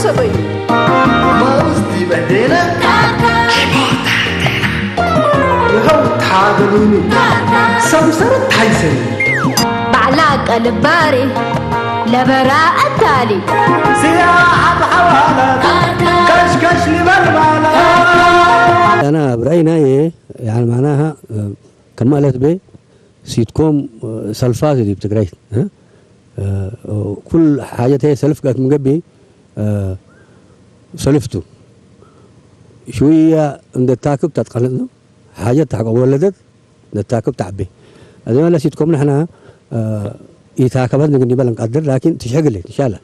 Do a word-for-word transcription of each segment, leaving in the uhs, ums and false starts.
ሰበይ ማውዝ ዲበ ዴነ ይሀው ተሓገሉኒ ሰምሰረት ሐይሰኒ። ባዕላ ቀልባሪ ለበራ አታሊ። ሲያብ ሐዋላት ከሽከሽ ሊበልባላ። አና ብረአይ ናየ፣ ያኒ፣ ማዕናሃ፣ ከማለት ቤ፣ ሲትኮም ሰልፋት ዲብ ትግራይ፣ እ? እ፣ ኩል ሓጀት ህዬ ሰልፍ ጋት ምንገብእ፣ እ፣ ሰልፍቱ። ሽውያ እንደ ታክብ ተትቀለጥ ነው። ሓጀት ተሕቆ ወለደት፣ እንደ ታክብ ተዓቤ። አዜ መለ ሲትኮም ንሕና፣ እ፣ ኢታከበት ንግኒ በለን ቀድር፣ ላኪን ትሽሕግሌ፣ ኢንሻአላህ።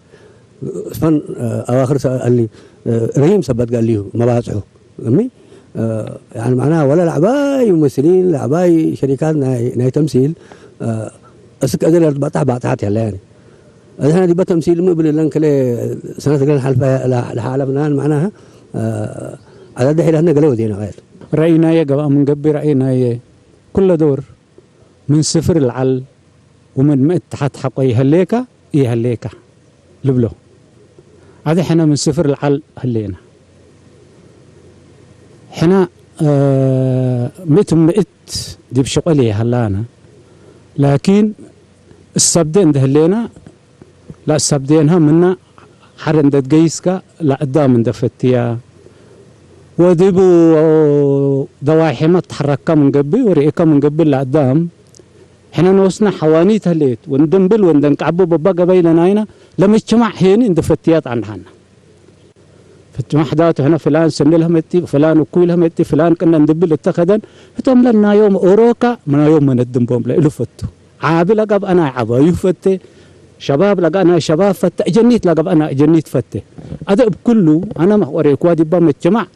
እስፈን፣ እ፣ አዋክር ሰ-፣ አሊ፣ እ፣ ረሂም ሰበት ጋር ሊሁ መባጽሑ። እሚ፣ እ፣ ያኒ፣ መዕናሃ፣ ወለ ለዐባይ ሙመስሊን፣ ለዐባይ ሸሪካት ናይ፣ ናይ ተምሲል፣ እ፣ እስክ እግል ለትባጣሕ ባጥሓት ያለ፣ ያኒ። እዝሕነ ዲበ ተምሲል ሚ እብል እለን ክለ ሰነት እግለን ሐልፈ ለ-፣ ለሐለፍናን፣ መዕናሃ፣ እ፣ ዐዳደ ሒለትነ ገሌ ወዴነ ቀየት። ረአይ ናየ ገብአ ምን ገብእ ረአይ ናየ ኩለ ዶር ምን ስፍር ለዐል ወምን ምእት ተሐት ሐቆ ይሀሌከ ኢሀሌከ ልብሎ። አዜ ሕነ ምን ስፍር ለዐል ህሌነ። ሕነ፣ እ፣ ምእት ምእት ዲብ ሽቁል ይሀላነ። ላኪን እሰብደ እንደ ህሌነ፣ ለአሰብዴንሀ ምነ ሐር እንደ ትገይስከ ለአዳም እንደ ፈትያ፣ ወዲቡ ደዋሒመ ተሐረከ ምን ገብእ ወርኤከ ምን ገብእ ለአዳም፣ ሕነ ኖስነ ሐዋኒት ህሌት፣ ወእንደ እንብል ወእንደ እንቀዐቡ በባ ገበይ ለናይነ ለመጅተማዕ ሄኒ እንደ ፈትያት አንሃነ። ፍትመሕ ዳቱ ሕነ ፍላን ሰኒ ለህመቲ፣ ፍላን እኩይ ለህመቲ፣ ፍላን ቅነ እንድብል እተ ከደን፣ ህቶም ለናዮም ኦሮካ ምናዮም መነድም ቦም ለእሉ ፈቱ። ዓቢ ለገብአ ናይ ዓባዩ ፈቴ፣ ሸባብ ለገብአ ናይ ሸባብ ፈቴ፣ እጀኒት ለገብአ ናይ እጀኒት ፈቴ። አደ እብ ኩሉ አነ መህ ወሬክዋ ዲባ መጅተማዕ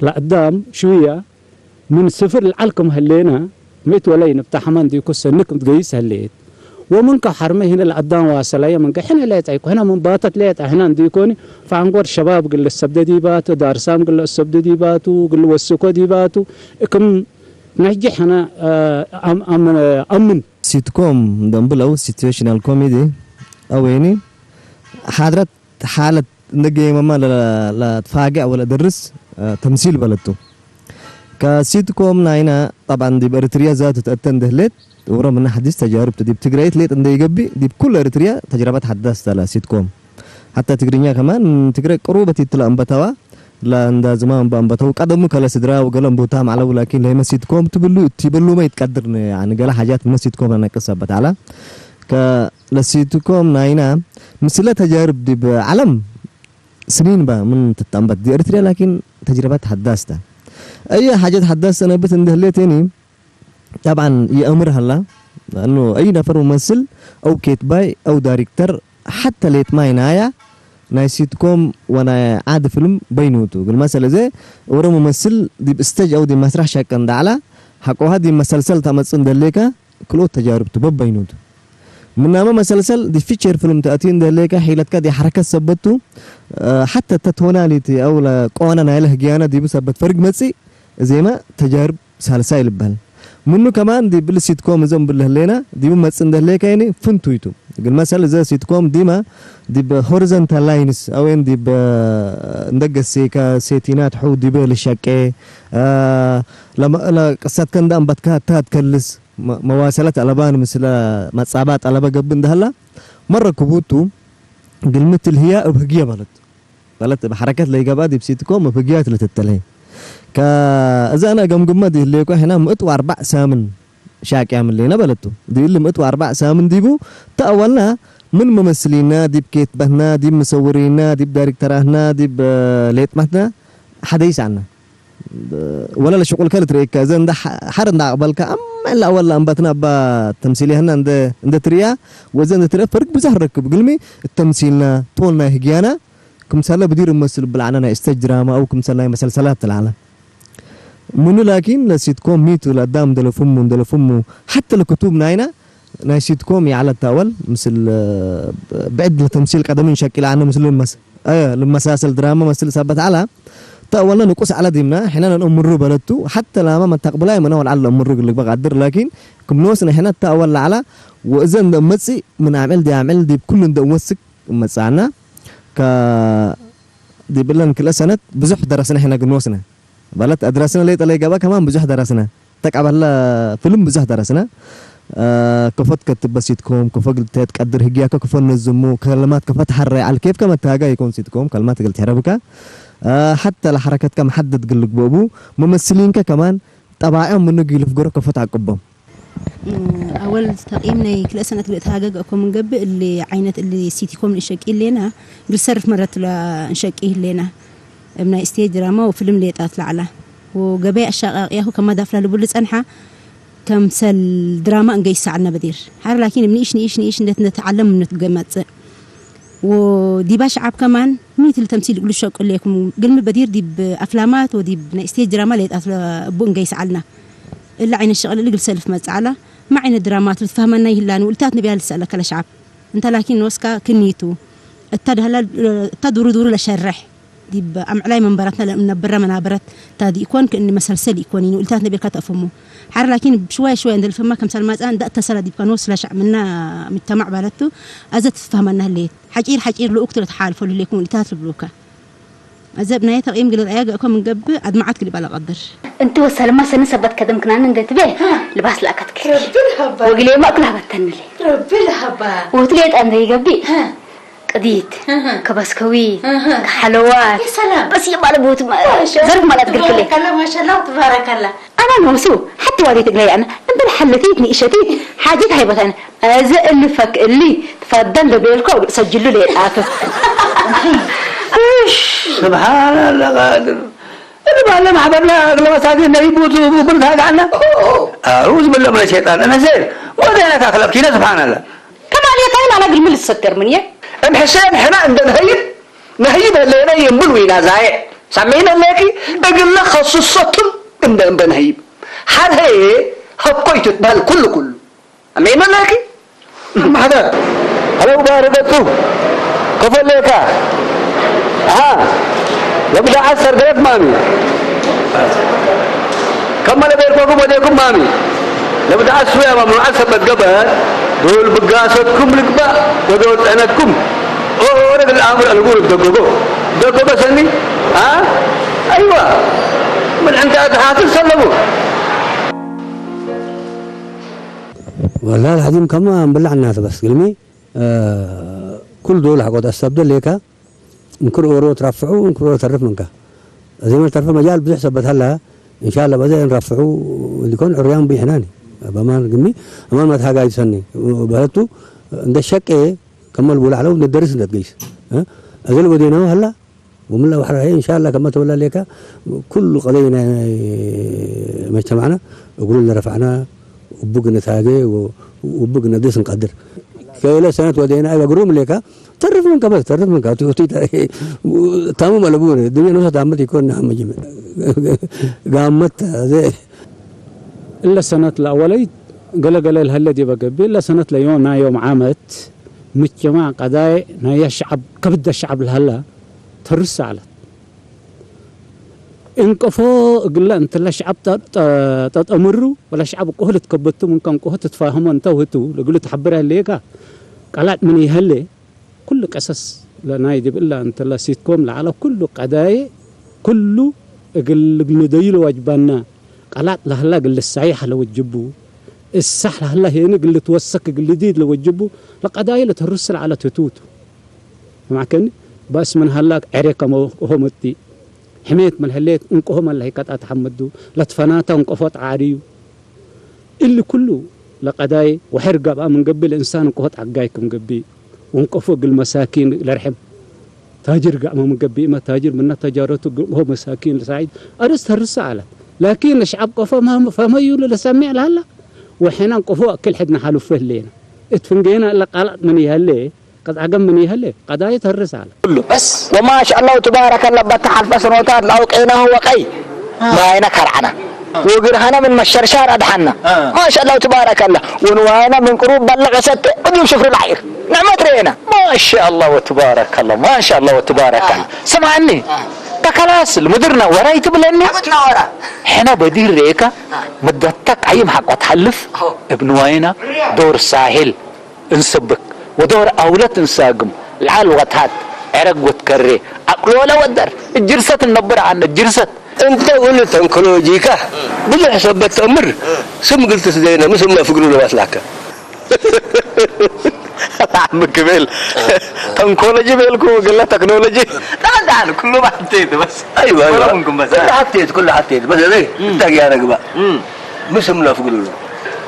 ለአዳም ሽውያ ምን ስፍር ለዐል ክም ህሌነ፣ ምእት ወለይ ንብታሐመ እንዲኮ ሰኒ ክም ትገይስ ህሌት። ወምንከ ሐርመ ህነ ለአዳም ዋሰለየ ምንከ ሕነ ሌጠ ኢኮ፣ ሕነ ምን ባተት ሌጠ ህነ እንዲኮኒ፣ ፈአንጎር ሸባብ እግል ልሰብደ ዲባቱ፣ ዳርሳም እግል ልአሰብደ ዲባቱ፣ እግል ልወስኮ ዲባቱ፣ ክም ነጅሕ ህነ፣ አም-፣ አም-፣ አምን። ሲትኮም እንደ እንብለው ሲትዌሽናል ኮሜዲ አው የኒ ሓድረት ሓለት እንደ ገይመማ ለ-፣ ለትፋገዕ ወለደርስ፣ አ፣ ተምሲል በለቱ። ከሲትኮም ናይና ጠብዓን ዲብ ኤሪትርያ ዛቱ ተአተ እንደ ህሌት፣ ወሮ ምነ ሐዲስ ተጃርብቱ ዲብ ትግራይት ሌጥ እንደ ይገብእ፣ ዲብ ኩሉ ኤሪትርያ ተጅረበት ሐዳስ ተ ለሲትኮም። ሐታ ትግርኛ ከማን፣ ትግረ ቅሩበት ይትለ አንበተዋ፣ ለእንዳ ዝማም በአንበተው ቀደሙ ከለ ስድራ ወገለ እንቡታም ዐለው፣ ላኪን ለህመ ሲትኮም ትብሉ እት ይበሉመ ይትቀድር፣ ያኒ ገለ ሓጃት ህመ ሲትኮም ለነቅስ ሰበት ዐለ። ከ-፣ ለሲትኮም ናይና ምስለ ተጃርብ ዲብ ዐለም ስኒን በ ምን ትትአንበት ዲብ ኤሪትርያ፣ ላኪን ተጅረበት ሐዳስ ተ። አየ ሓጀት ሐዳስ ተነብት እንደ ህሌት የኒ፣ ጠብዓን ይአምር ሀላ፣ ለአኑ አይ ነፈር ሙመስል አው ኬትባይ አው ዳይሬክተር ሐተ ሌጥ ማይ ናያ ናይ ሲትኮም ወናይ ዓድ ፍልም በይኑ ቱ። እግል መሰል እዜ ወረ ሙመስል ዲብ ስተጅ አው ዲብ መስረሕ ሸቀ እንደ ዐላ፣ ሐቆሃ ዲብ መሰልሰል ተአመጽእ እንደ ህሌከ ክልኦት ተጃርብ ቱ በበይኑ ቱ። ምናመ መሰልሰል ዲብ ፊቸር ፍልም ተአቲ እንደ ህሌከ ሒለትከ ዲብ ሐረከት ሰበት ቱ፣ ሐተ እተ ቶናሊቲ አው ለቆነ ናይለ ህግያነ ዲቡ ሰበት ፈርግ መጽእ፣ እዜመ ተጃርብ ሳልሳይ ልበል። ምኑ ከማን ዲብ እሊ ሲትኮም እዘ እምብል ህሌና፣ ዲቡ መጽእ እንደ ህሌከ የኒ ፍንቱይ ቱ። እግል መሰል እዘ ሲትኮም ዲመ ዲብ ሆሪዞንታል ላይንስ አዌን ዲብ እንደ ገሴከ ሴቲናት ሑ ዲበ ልሸቄ፣ አ፣ ለመ-፣ ለቅሰትከ እንደ አንበትከ እተ ትከልስ፣ መ-፣ መዋሰለት አለባን ምስለ መጻባጥ አለበ ገብእ እንደ ሀላ፣ መረ ክቡቱ ግልምት እልህያ እብ ህግየ በለት። በለት እብ ሐረከት ለይገብአ ዲብ ሲትኮም እብ ህግያት ለትተልሄ። ከእዘ አነ ገምግመ ዲህሌኮ ሕነ ምእት ወአርበዕ ሳምን ሻቅያም እሌነ በለቱ። ዲእሊ ምእት ወአርበዕ ሳምን ዲቡ ተአወልና ምን መመስሊና፣ ዲብ ኬትበትና፣ ዲብ ምሰውሪና፣ ዲብ ዳይሬክተራትና፣ ዲብ ሌጥመትና ሐደይስ ዐልነ። ወለ ለሽቁልከ ልትርኤከ፣ እዘ እንደ ሐ-፣ ሐር እንደ አቅበልከ፣ አመ እለ አወል ለአንበትና እባ ተምሲልያህና እንደ፣ እንደ ትርያ፣ ወእዘ እንደ ትርኤ ፈርግ ብዛሕ ረክብ። እግልሚ እት ተምሲልና፣ ቶን ናይ ህግያና፣ ክምሰለ ብዲር እመስል ብልዓነ ናይ ስቴጅ ድራማ አው ክምሰል ናይ መሰልሰላት ትልዓለ። ምኑ ላኪን ለሲትኮም ሚቱ ለአዳም እንደ ለፍሙ፣ እንደ ለፍሙ፣ ሐተ ለክቱብ ናይና፣ ናይ ሲትኮም ይዐለት ተአወል ምስል ብዕድ ለተምሲል ቀደምን ሸቂል ዐነ ምስል ልመስ-፣ አየ፣ ልመሳሰል ድራመ መስል ሰበት ዐለ። ተአወልነ ንቁስ ዐለ ዲምነ፣ ሕነ ነንአምሩ በለቱ። ሐተ ላመ መታቅብላይ መነ ወልዓል ለአምሩ እግል ልግበእ ቀድር፣ ላኪን ክም ኖስነ ሕነ ተአወል ለዐለ ወእዘ እንደ እመጽእ ምን አምዕል ዲብ አምዕል ዲብ ኩሉ እንደ እንወስክ እመጽአነ። ከ-፣ ዲብለን ክልኤ ሰነት ብዙሕ ደረስነ ሕነ ግንወስነ። በለት አድረስነ ሌጠ ለይገባ ከማን ብዙሕ ደረስነ። ተቃበለ ፍልም ብዙሕ ደረስነ። አ፣ ከፎት ከትበ ሲትኮም፣ ከፎ እግል ትቀድር ህግያከ ከፎ ነዝሙ፣ ከልማት ከፎ ተሐረ፣ ዐል ኬፍከ መትሃጋ ይኮን ሲትኮም፣ ከልማት እግል ትሕረብከ፣ አ፣ ሐተ ለሐረከትከ መሐደት እግል ልግበቡ፣ ሙመስሊንከ ከማን ጠባዕዮም ምኑ እግል ልፍገሮ ከፎ ተዐቅቦም። አወል ተቅይም ናይ ክልኤ ሰነት እግል እትሃገግ እኮ ምን ገብእ፣ እሊ ዓይነት እሊ ሲቲኮም እንሸቂ ህሌና፣ እግል ሰርፍ መረት ለእንሸቂ ህሌና። እብ ናይ ስቴጅ ድራማ ወፍልም ሌጣት ለዐላ። ወገበይ አሻቃቅያሁ ከመ ዳፍላ ልቡል ልጸንሐ፣ ከምሰል ድራማ እንገይስ ሰዐልና በዲር። ሐር ላኪን እብ ንኢሽ ንኢሽ ንኢሽ እንዴት ንትዓለም ምኑ ትገመጽእ። ወዲባ ሸዓብ ከማን ሚ እትሊ ተምሲል እግሉ ሸቁ እሌኩም። ግልሚ በዲር ዲብ አፍላማት ወዲብ ናይ ስቴጅ ድራማ ሌጣት ለእቡ እንገይስ ዐልና። እለ ዓይነት ሸቅል እሊ እግል ሰልፍ መጽእ ዐላ። ማ ዓይነት ድራማት ልትፈህመና ይህላኒ ወልታት ነቢያ ልትሰአለከ ለሸዓብ። እንተ ላኪን ኖስካ ክኒቱ እታ ደህላ፣ እታ ዱሩ ዱሩ ለሸርሕ ዲብ አምዕላይ መንበራትና ለእንነብረ መናበረት ታ ዲኢኮን ክእኒ መሰልሰል ኢኮን ኢኑ እልታት ነቢርካ ተአፍህሙ። ሐር ላኪን ሽዋይ ሽዋይ እንደ ልፍህማ ከምሰል ማጽአን እንደ እተሰላ ዲብካ ኖስ ለሸዕ ምና ምጅተማዕ ባለቱ አዘ ትትፈህመና ህሌት። ሐጪር ሐጪር ልኡክቱ ለተሓልፎ ህሌኩም እልታት ልብሉከ። አዘ እብ ናይ ተቅይም ግልል አያ ገእኮ ምን ገብእ አድማዓት ግልባ ለቀድር። እንቲ ወሰልማ ሰኒ ሰበት ከደም ክናን እንዴ ትቤ፣ ሀ። ልባስ ለአከትክል። ረቢ ለሀባ። ወግሌማ እክል ሀበተንሌ። ረቢ ለሀባ። ወትሌጣ እንዴ ይገብእ። ሀ። ቅዲት፣ ሀ ሀ። ከበስከዊት፣ ሀ ሀ። ከሐለዋት። ያ ሰላም። በስ ይባል ቦት ማ-፣ ማሻአላህ። ዘርፍ ማለት ግልክሌ። ተባረከላ፣ ማሻአላህ፣ ተባረከላ። አና ኖሱ፣ ሐቲ ዋዴት እግለይ አና፣ እንደ ሐለቲት ንእሸቲት፣ ሓጀት ሃይበታን። አዘ እሊ ፈክ እሊ ትፈደል ለቤልኮ ሰጅሉ ሌጣቱ። እሽ፣ ስብሓንላህ ቃድር። እሊ ባለ ማሕበርና እግለ መሳኪን ነይቡቱ ብኩል ታጋዕና። አዑዝ ብለ ምን ሸይጣን። እነሴ ወደ ያካ ክለብኪነ ስብሓንላህ። ከማልየታይን አና እግል ምን ልሰተር ምንዬ? እም ሕሴን ሕነ እንደ ነህይብ፣ ነህይብ ህሌነ ይንብል ዊና ዛዬ። ሰሚዕነ ሌኪ እግለ ከሱሰቱን እንደ እምበ ነህይብ። ሐር ህዬ ሀብኮይ ትትበህል ኩሉ ኩሉ። አሜን ለኪ። ማሕደር። ሀለው ባርደቱ። ከፈሌካ። አሃ። ለብዳ ዐሰር ገለት ማሚ። ከመ ለቤልኮኩም ወዴኩም ማሚ። ለብዳ ዐስሩ ያማሙ ዐሰበት ገበት። ዶል ብጋሰትኩም ልግባእ ወዶል ጥዕነትኩም። ኦ፣ ኦ፣ ረግል አምር አልጉር ደጎጎ። ደጎጎ ሰኒ። አ? አይዋ። ምን ዕንተ አትሓስብ ሰለሙ። ወላሂ አልዓዚም ከማ እንብላዕ እናተ በስ ግልሚ፣ እ፣ ኩል ዶል ሐቆት አሰብደ ሌካ፣ እንክር ኦሮ ትረፍዑ፣ እንክር ኦሮ ተርፍ ምንከ። አዜ ምን ተርፈ መጃል ብዙሕ ሰበት ሀላ፣ እንሻአላህ በዘ እንረፍዑ ሊኮን ዕርያን ብሕናኒ። በማን ግልሚ፣ አማን መትሃጋጅ ሰኒ። በህቱ እንደ ሸቄ ከመ ልቡል ዐለው እንደ ደርስ እንደ ትገይስ። እ? አዜ ልወዴናሁ ሀላ፣ ወምን ለበሐር ሀዬ እንሻአላህ ከመ ትብላ ሌከ፣ ኩሉ ቀደይ ናይ መጅተማዕና እግሉ ለረፈዕና፣ እቡ ግንታጌ ወእቡ ግነድስ እንቀድር። ከእለ ሰነት ወዴና እግሩም ሌከ፣ ተርፍ ምንከ በስ፣ ተርፍ ምንከ። ቱ-፣ ቱ-፣ ታሙ መለቡ፣ ድንያ ኖሰ ታመት ይኮን፣ ናመ ጅመ። ጋመት፣ አዜ። እለ ሰነት ለአወለይት፣ ገለ ገለ ለሀለ ዲበ ገብእ፣ እለ ሰነት ለዮም፣ ናይ ዮም ዓመት፣ ምጅተማዕ ቀዳይ ናይ ሸዐብ፣ ከብደ ሸዐብ ለሀላ፣ ተርስ ዐለት። እንቀፎ እግለ እንትለ ሸዐብ ጠ-፣ ጠ-፣ ጠጠምሩ ወለሸዐብ እንቀሆ ልትከበቱ ምንከ እንቀሆ ትትፋህሞ እንተ ውህቱ ለእግሉ ተሐብረ ህሌከ ቀላጥ ምን ይሀሌ ኩሉ ቀሰስ ለናይ ዲብ እለ እንትለ ሲትኮም ለዐለ ኩሉ ቀዳዬ ኩሉ እግል ንደዩ ለዋጅባና ቀላጥ ለሀላ እግል ልሳይሕ ለወጅቡ እሳሕ ለሀላ ሄኒ እግል ልትወሰክ እግል ልዲድ ለወጅቡ ለቀዳዬ ለተሩስ ለዐለት ህቱ ቱ። ሰማዕከኒ? በእስ ምን ሀላ ዔሬ ከመ ሆመቲ፣ ሕሜት ምን ህሌት እንቅሆ መለሂ ቀጣ ተሐመዱ፣ ለትፈናተ እንቅፎ ተዓርዩ። እሊ ኩሉ ለቀዳይ ወሐር ገብአ ምን ገብእ ለእንሳን እንቅሆ ተዐጋይ ክም ገብእ፣ ወእንቅፎ እግል መሳኪን ለርሕም። ታጅር ገአመ ምን ገብእመ፣ ታጅር ምነ ተጃረቱ እግል እንቅሆ መሳኪን ለሳዒድ አርስ ተርሰ ዐለት። ላኪን ለሸዐብ ቀፎ ፈህመዩ ለሰሜዕ ለሀላ፣ ወሕነ እንቅፎ አክል ሕድነ ሐሉፈ ህሌነ። እት ፍንጌነ እለ ቃላት ምን ይሀሌ፣ ቀዝዐገም ምን ይሀሌ ቀዳይ ተርስ ዐለ። ኩሉ በስ ወማሻአላሁ ትባረከላ በተ ሐልፈ ሰኖታት ለአውቄናሁ ወቀይ አ። ማይነ ከርዐነ አ። ወግርሀነ ምን መሸርሻር አድሐነ። አ። ማሻአላሁ ትባረከላ ወንዋይነ ምን ቅሩብ በለቅ ሰቴ እዲብ ሽፍር ለሐይር ንዕመት ርኤነ። ማሻአላሁ ወትባረከላ ማሻአላሁ ወትባረከላ። አ። ስምዐኒ አ። ተከላስ ልምድርነ ወራይ ትብለኒ ሐቁትና ወራ። ሕነ በዲር ርኤካ አ። ምደተክ አይም ሐቆ ተሐልፍ አሆ። እብ ንዋይነ ዶር ሳሕል እንስብክ ወዶር አውለት እንሳግም ለዐል ወታት ዐረግ ወትከሬ፣ አቅሎለ ወደር፣ እጅርሰት እነብር አነ፣ እጅርሰት። እንተ እሊ ተንኮሎጂካ ብዙሕ ሰበት ተአምር፣ ስም እግል ትስደይነ፣ ምስምነ ፍግሩ ለባስላከ። አምክ ቤል፣ ተንኮሎጂ ቤልኩ፣ እግለ ተክኖሎጂ። ዳን፣ ዳን፣ ኩሉ ሐቴት በስ። አይወ፣ አይወ። ኩሉ ምንኩም በስ። ኩሉ ሐቴት፣ ኩሉ ሐቴት። በስ፣ እም። እተ ጊያነ ግባ። እም። ምስምነ ፍግሩ።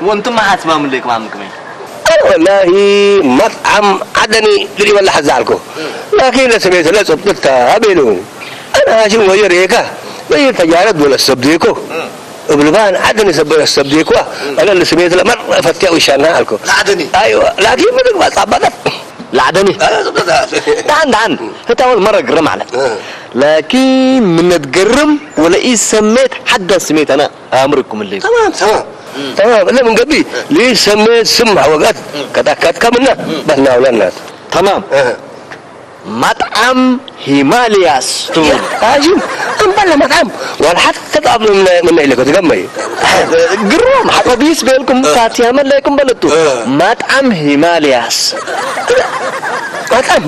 ወንቱም ሐስባም ለይኩም አምክ ቤል። ወላሂ መጥዓም ዐደኒ ልኢበላ ሐዛ አልኮ። ላኪን ለስሜት ለጽብጥታ ቤሉ። አነ ሐሽም ወዮ ሬካ፣ ወዮ ተጃረት ወለሰብዴኮ። እብልባን ዐደኒ ሰበ ለሰብዴኮ። አነ ለስሜት ለመር ፈትያ ውሻና አልኮ። ለዐደኒ። አይወ፣ ላኪን ምንግባ ጻባጠት። ለዐደኒ። አነ ጽብጥታ። ዳን፣ ዳን። ህታ ወል መረ ግርም አለ። እ። ላኪን ምን ትገርም ወለኢ ሰሜት ሐዳ ስሜት አነ። አምርኩም እሊ። ተማም፣ ተማም። ተማም። እለ ምን ገብእ፣ ሊሰሜት ስም ሐወጋት እም። ከዳካትካ ምና እም። በህናውላ ናት። ተማም። እህ። መጥዓም ሂማልያስ ቱ። ያ፣ አጂም፣ እምበለ መጥዓም፣ ወልሐት ተቃብሎ ምነ፣ ምነ ኢለከ ትገመይ። ግሩም፣ ሐቆ ቢስ ቤልኩም እህ። ፋትያ መለይኩም በለቱ። እህ። መጥዓም ሂማልያስ። መጥዓም፣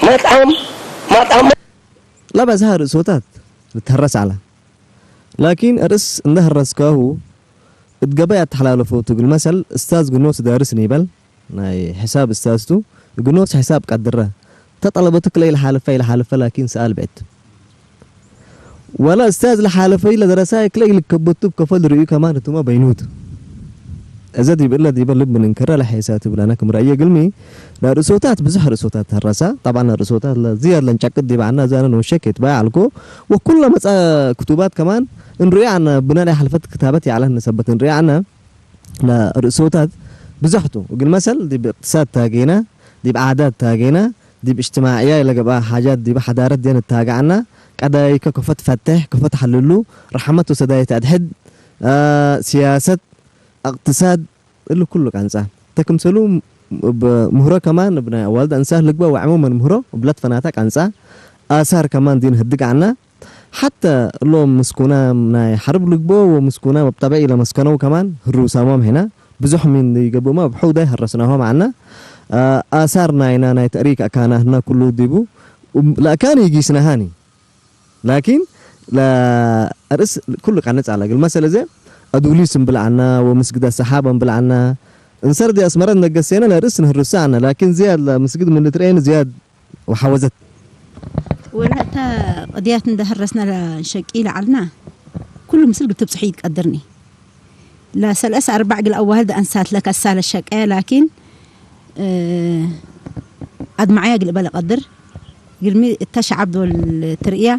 መጥዓም፣ መጥዓም። ለበዝሐ ርእሶታት ልትሀረስ ዐለ። ላኪን፣ አርእስ እንዴ ሀረስካሁ፣ እት ገበይ አተሐላለፎ ቱ። እግል መሰል፣ እስታዝ ግኖስ ዳርስ ኒበል፣ ናይ ሕሳብ እስታዝ ቱ፣ ግኖስ ሕሳብ ቀድረ። እተ ጠለበቱ ክለ ኢለሓልፈ፣ ኢለሓልፈ፣ ላኪን ሰኣል ብዕድ። ወለ እስታዝ ለሓለፈዩ ለደረሳይ ክለ ኢልከበቱ እብ ከፎ ልርእዩ ከማን ህቱመ በይኑት። እዘ ዲብ እለ ዲበ ልብ ምን እንከረ ለሐይሳት እብላነ ክም ረአየ እግልሚ፣ ለርእሶታት ብዙሕ ርእሶታት ተሀረሳ። ጠብዓን ለርእሶታት ለዝያድ ለንጨቅጥ ዲብ ዐና እዘ አነ ኖሸክ ኢትባይ ዐልኮ፣ ወኩለ መጽአ ክቱባት ከማን እንርእዩ ዐነ። ብነ ናይ ሐልፈት ክታበት ይዐለት ሰበት እንርእዩ ዐነ። ለርእሶታት ብዙሕ ቱ። እግል መሰል ዲብ እቅትሳድ ታጌነ፣ ዲብ ዓዳት ታጌነ፣ ዲብ እጅትማዕያይ ለገብአ ሓጃት ዲበ ሓዳረት ዲነ ንታገ ዐና። ቀዳይከ ከፎ ትፈቴሕ፣ ከፎ ተሐልሉ፣ ረሐመት ወሰዳይት አድሕድ፣ አ፣ ሲያሰት፣ እቅትሳድ፣ እሊ ኩሉ ቀንጻ። እተ ክምሰሉ እብ ምህሮ ከማን እብ ናይ አዋልድ አንሳት ልግበእ ወዕሙመን ምህሮ እብለ ትፈናተ ቀንጻ። አሳር ከማን ዲን ህድግ ዐና። ሐተ እሎም ምስኩናም ናይ ሐርብ ልግበኦ ወምስኩናም እብ ጠበዒ ለመስከነው ከማን ህሩሳሞም ሄና። ብዙሕ ምን ኢገብኡመ እብ ሐውዳይ ሀረስናሆም ዐና። አሳር ናይና ናይ ተእሪክ አካናህና ኩሉ ዲቡ። ለአካን ኢጊስናሃኒ። ላኪን፣ ለአርእስ ኩሉ ቀንጽ ዐለ። እግል መሰል እዜ፣ አዱሊስ እምብል ዐና ወምስግድ አሰሓብ እምብል ዐና። እንሰር ዲ አስመረ እንደ ገሴነ ለርእስ ንህርሰ ዐነ። ላኪን ዝያድ ለምስግድ ምን ልትርኤን ዝያድ ወሐወዘት። ወለ እተ ቅድያት እንደ ሀረስነ ለንሸቂ ለዐልና፣ ኩሉ ምስል እግል ትብጽሑ ኢትቀድርኒ። ለሰለስ አርበዕ እግል አዋልድ አንሳት ለከሳ ለሸቀየ፣ ላኪን፣ እ፣ አድማዕያ እግል እበ ለቀድር፣ እግልሚ እተ ሸዐብ ዶል ትርእያ፣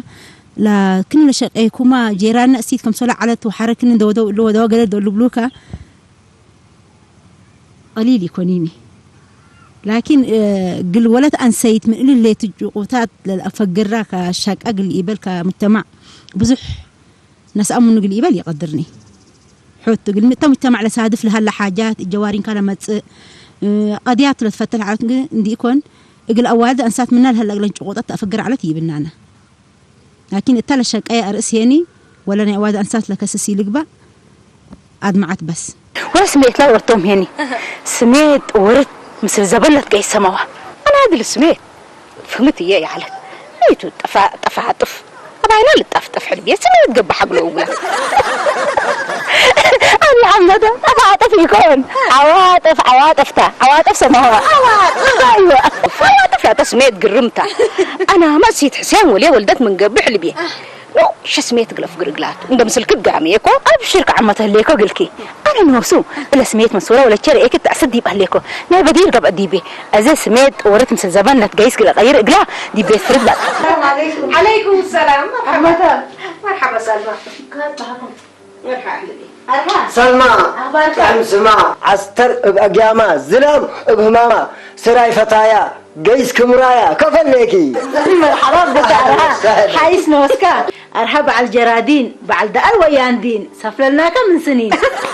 ላኪን ለሸቀይኩማ ጄራነ እሲት ከምሶለ ዐለት ወሐረክኒ እንደ ወደው እሉ ወደዋ ገሌ ዶል ልብሉከ ቀሊል ኢኮኒኒ። ላኪን፣ እ፣ እግል ወለት አንሰይት ምን እሊ ሌቱ ጭቁታት ለልአፈግራ ከሸቀ እግል ኢበል ከሙጅተማዕ ብዙሕ ነስአ ምኑ እግል ኢበል ኢቀድርኒ። ሑቱ እግል ሚ እተ ሙጅተማዕ ለሳድፍ ለሀለ ሓጃት፣ እት ጀዋሪንካ ለመጽእ፣ እ፣ ቀድያት ለትፈተል ዐለት እግል እንዲኢኮን፣ እግል አዋልድ አንሳት ምና ለሀለ እግለን ጭቁጠት ተአፍግር ዐለት ይብናነ። ላኪን እተ ለሸቀየ አርእስ ሄኒ፣ ወለ ናይ አዋልድ አንሳት ለከስስ ኢልግበእ፣ አድመዐት በስ። ወለ ስሜት ላ ወርቶም ሄኒ። ስሜት ወርት ምስል ዘበን ለትገይሰመዋ። አናድል ስሜት። ፍህምት እየ ይዐለት። እቱ ጠፋ-፣ ጠፋጥፍ። አባይና ልጠፍጥፍ ሕልብየ ስሜት ገብእ ሐግሎ እውላ። አቢ ሐመደ ጠፋጥፍ ኢኮን። ዐዋጥፍ፣ ዐዋጥፍታ። ዐዋጥፍ ሰማዋ። አይወ። ዐዋጥፍ ላተ ስሜት ግርምታ። አናመ እሲት ሕሴን ወልየ ወልደት ምን ገብእ ሕልብየ። ኖ፣ ሸስሜት እግል አፍግር እግላቱ። እንደ ምስልኪ ጋሜ እኮ አብሽር ከዐመተ ህሌኮ እግልኪ። አነ ኖሱ፣ እለ ስሜት መሶረ ወለቼ ርኤኪ ተዕሰት ዲብ አህሌኮ። ናይ በዲር ገብአ ዲቤ። አዜ ስሜት ወርት ምስል ዘበን ለትገይስ እግል አቀይር እግላ ዲብ ቤት ፍርድ ላጥ። ዐለይኩም ሰላም። መርሐባ። መርሐባ ሰልማ። መርሐባ አህሊ። ሰልማ፣ አኽባርከ? ጥዕም ስማ፣ ዐስተር እብ አግያማ፣ ዝላም እብ ህማማ፣ ስራይ ፈታያ፣ ገይስ ክምራያ፣ ከፈን ሌኪ። መርሐባ ብከ አርሃ። አህለን ወሰህለን። ሐይስ ኖስከ። አርሃ በዐል ጀራዲን፣ በዐል ደአል ወያንዲን፣ ሰፍለልናከ ምን ስኒን።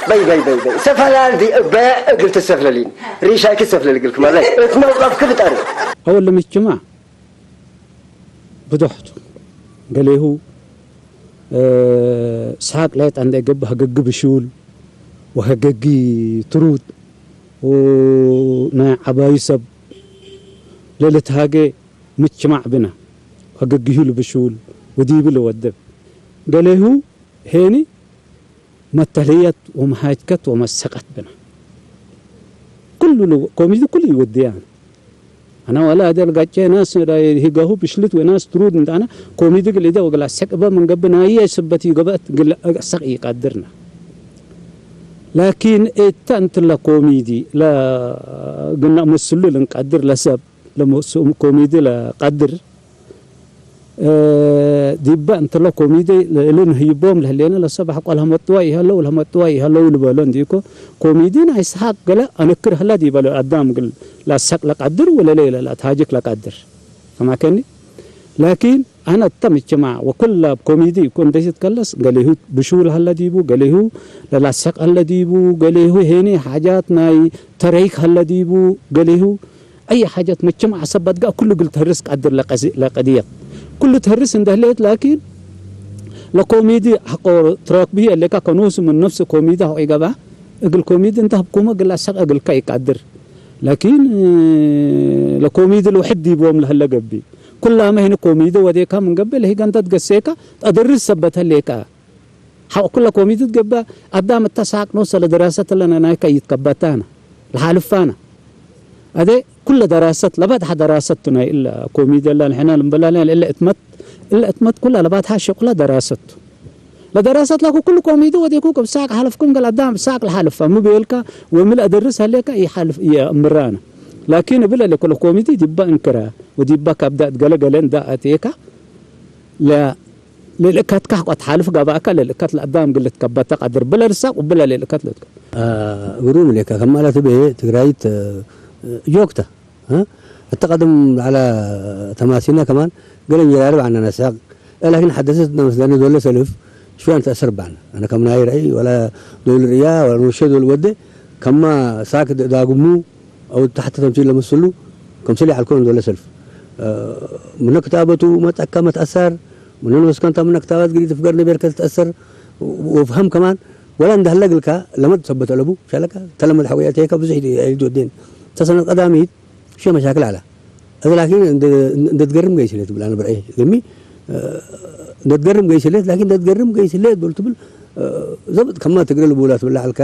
በይ፣ በይ፣ በይ፣ በይ። ሰፈላል ዲ እበ እግል ትሰፍለሊን። ሪሻይኪ ሰፍለል እግልክ መለይ። እት መውቀፍክ ፍጠር። አወል ለምጅትማዕ ብዶሕ ቱ። ገሌሁ፣ እ፣ ሰሓቅ ሌጠ እንዴ ገብእ፣ ሀገጊ ብሹል ወሀገጊ ትሩድ ወናይ ዐባዩ ሰብ ለልትሃጌ ምጅትማዕ ብነ፣ ወገግዩ ልብሹል ወዲቡ ልወድብ። ገሌሁ ሄኒ መተልየት ወመሃጅከት ወመሰቀት ብነ። ኩሉ ል-፣ ኮሚዲ ኩሉ ይወድያን። አነ ወላ አደል ጋጨ ናስ ዳይ ሂጋሁ ብሽልት ወናስ ትሩድ እንታና ኮሚዲ ግል ኢደ ወግላ ሰቅበ ምን ገብእ ናየ ስበት ይገበአት ግል አሰቅ ይቀድርና። ላኪን እተ እንትለ ኮሚዲ ለግና መስሉ ልንቀድር ለሰብ ለመስሉ ኮሚዲ ለቀድር እ፣ ዲበ እንትለ ኮሚዲ ለእልን ህይቦም ለህሌነ ለሰብ ሐቆ ለሀመጥዋ ኢሀለው ለሀመጥዋ ኢሀለው ልበሎ እንዲኮ፣ ኮሚዲ ናይ ሰሓቅ ገለ አነክር ህለ ዲበ ለአዳም እግል ለአሰቅ ለቀድር ወለሌለ ለአትሃጅክ ለቀድር። ከማከኒ ላኪን አነ እተ ምጅትማዕ ወኩለ ኮሚዲ እኮ እንዴ ትትከለስ፣ ገሌሁ ብሹል ሀለ ዲቡ፣ ገሌሁ ለላሰቅ ሀለ ዲቡ፣ ገሌሁ ሄኒ ሓጃት ናይ ተረይክ ሀለ ዲቡ፣ ገሌሁ አይ ሓጀት መቸም ዐሰብ በትገእ ኩሉ እግል ተህርስ ቀድር ለቀዚ-፣ ለቀድየት። ኩሉ ተህርስ እንደ ህሌት ላኪን ለኮሚዲ ሐቆ ትራክብሂ እሌካ ከኖሱ ምን ነፍስ ኮሚዲ ሐቆ ኢገብአ። እግል ኮሚዲ እንተ ህብኩመ እግል አሰቅ እግልከ ኢቀድር። ላኪን ለኮሚዲ ለውሕድ ዲቦም ለህለ ገብእ። ኩላመ ህኒ ኮሚዲ ወዴካ ምን ገብእ ለሂገ እንተ ትገሴካ ተደርስ ሰበት ህሌካ። ሐቆ ኩለ ኮሚዲ ትገብአ፣ አዳም እተ ሳቅ ኖሰ ለደራሰት እለ ናይከ ኢትከበታነ፣ ለሓልፋነ። አዜ ኩለ ደራሰት፣ ለበድሐ ደራሰት ቱ ናይ እለ ኮሚዲ እለ ንሕነ ልንበላለ እለ እትመት፣ እለ እትመት ኩለ ለባድሐ ሸቁለ ደራሰት ቱ። ለደራሰት ላኩ ኩሉ ኮሚዲ ወዴኩ እብ ሳቅ ሓለፍኩም ገል አዳም ሳቅ ለሓልፋ፣ ሚ ቤልካ ወሚ ለአደርስ ሀሌከ ኢሓልፍ፣ ኢአምራነ። ላኪን እብለ ለኩለ ኮሚዲ ዲባ እንክረ ወዲባ ካብዳ እት ገለ ገለ እንዳ አቴካ፣ ለ-፣ ለልእከትካ ሐቆ ተሓልፍ ገብአከ፣ ለልእከት ለአዳም እግል ልትከበተ ቀድር። ብለ ልሳቅ ወብለ ለልእከት ልትከ-፣ አ፣ ግሩም ሌከ። ከማለ ትቤ ትግራይት፣ እ፣ ጆክተ፣ እ? እተ ቀደም ለዐለ ተማሲነ ከማን ገሌ እንጀራርብ ዐነ ነስሐቅ። እ፣ ላኪን ሐደሰትነ መስለኒ ዶለ ሰልፍ ሽወየ ንትአሰር በዐነ። አነ ከም ናይ ረአይ ወለ ዶል ርእያ ወለ ኖሼ ዶል ወዴ ከማ ሳክ ዳግሙ አው ተሐተ ተምሲል ለመስሉ፣ ከምሰል ይዐልኮ እንዶለ ሰልፍ። እ፣ ምነ ክታበቱ መጽአከ መትአሰር፣ ምነ ኖስከ እንተ ምነ ክታበት ግዲ ትፍገር ነበርከ ትትአሰር፣ ወፍሀም ከማን፣ ወላ እንደ ሀለ እግልካ ለመድ ሰበት አለቡ፣ ሻለካ፣ ተለመድ ሐቆ ያእቴከ ብዙሕ ይትወዴን። ተሰነት ቀዳሚት፣ ሸ መሻክል ዐለ። እት ላኪን እንደ፣ እንደ ትገርም ገይስ ህሌት ትብል አነ ብርኤ። ግሚ፣ እ፣ እንደ ትገርም ገይስ ህሌት፣ ላኪን እንደ ትገርም ገይስ ህሌት ዶል ትብል፣ እ፣ ዘብጥ ከማ ትግረ ልቡላ ትብላ ዐልካ፣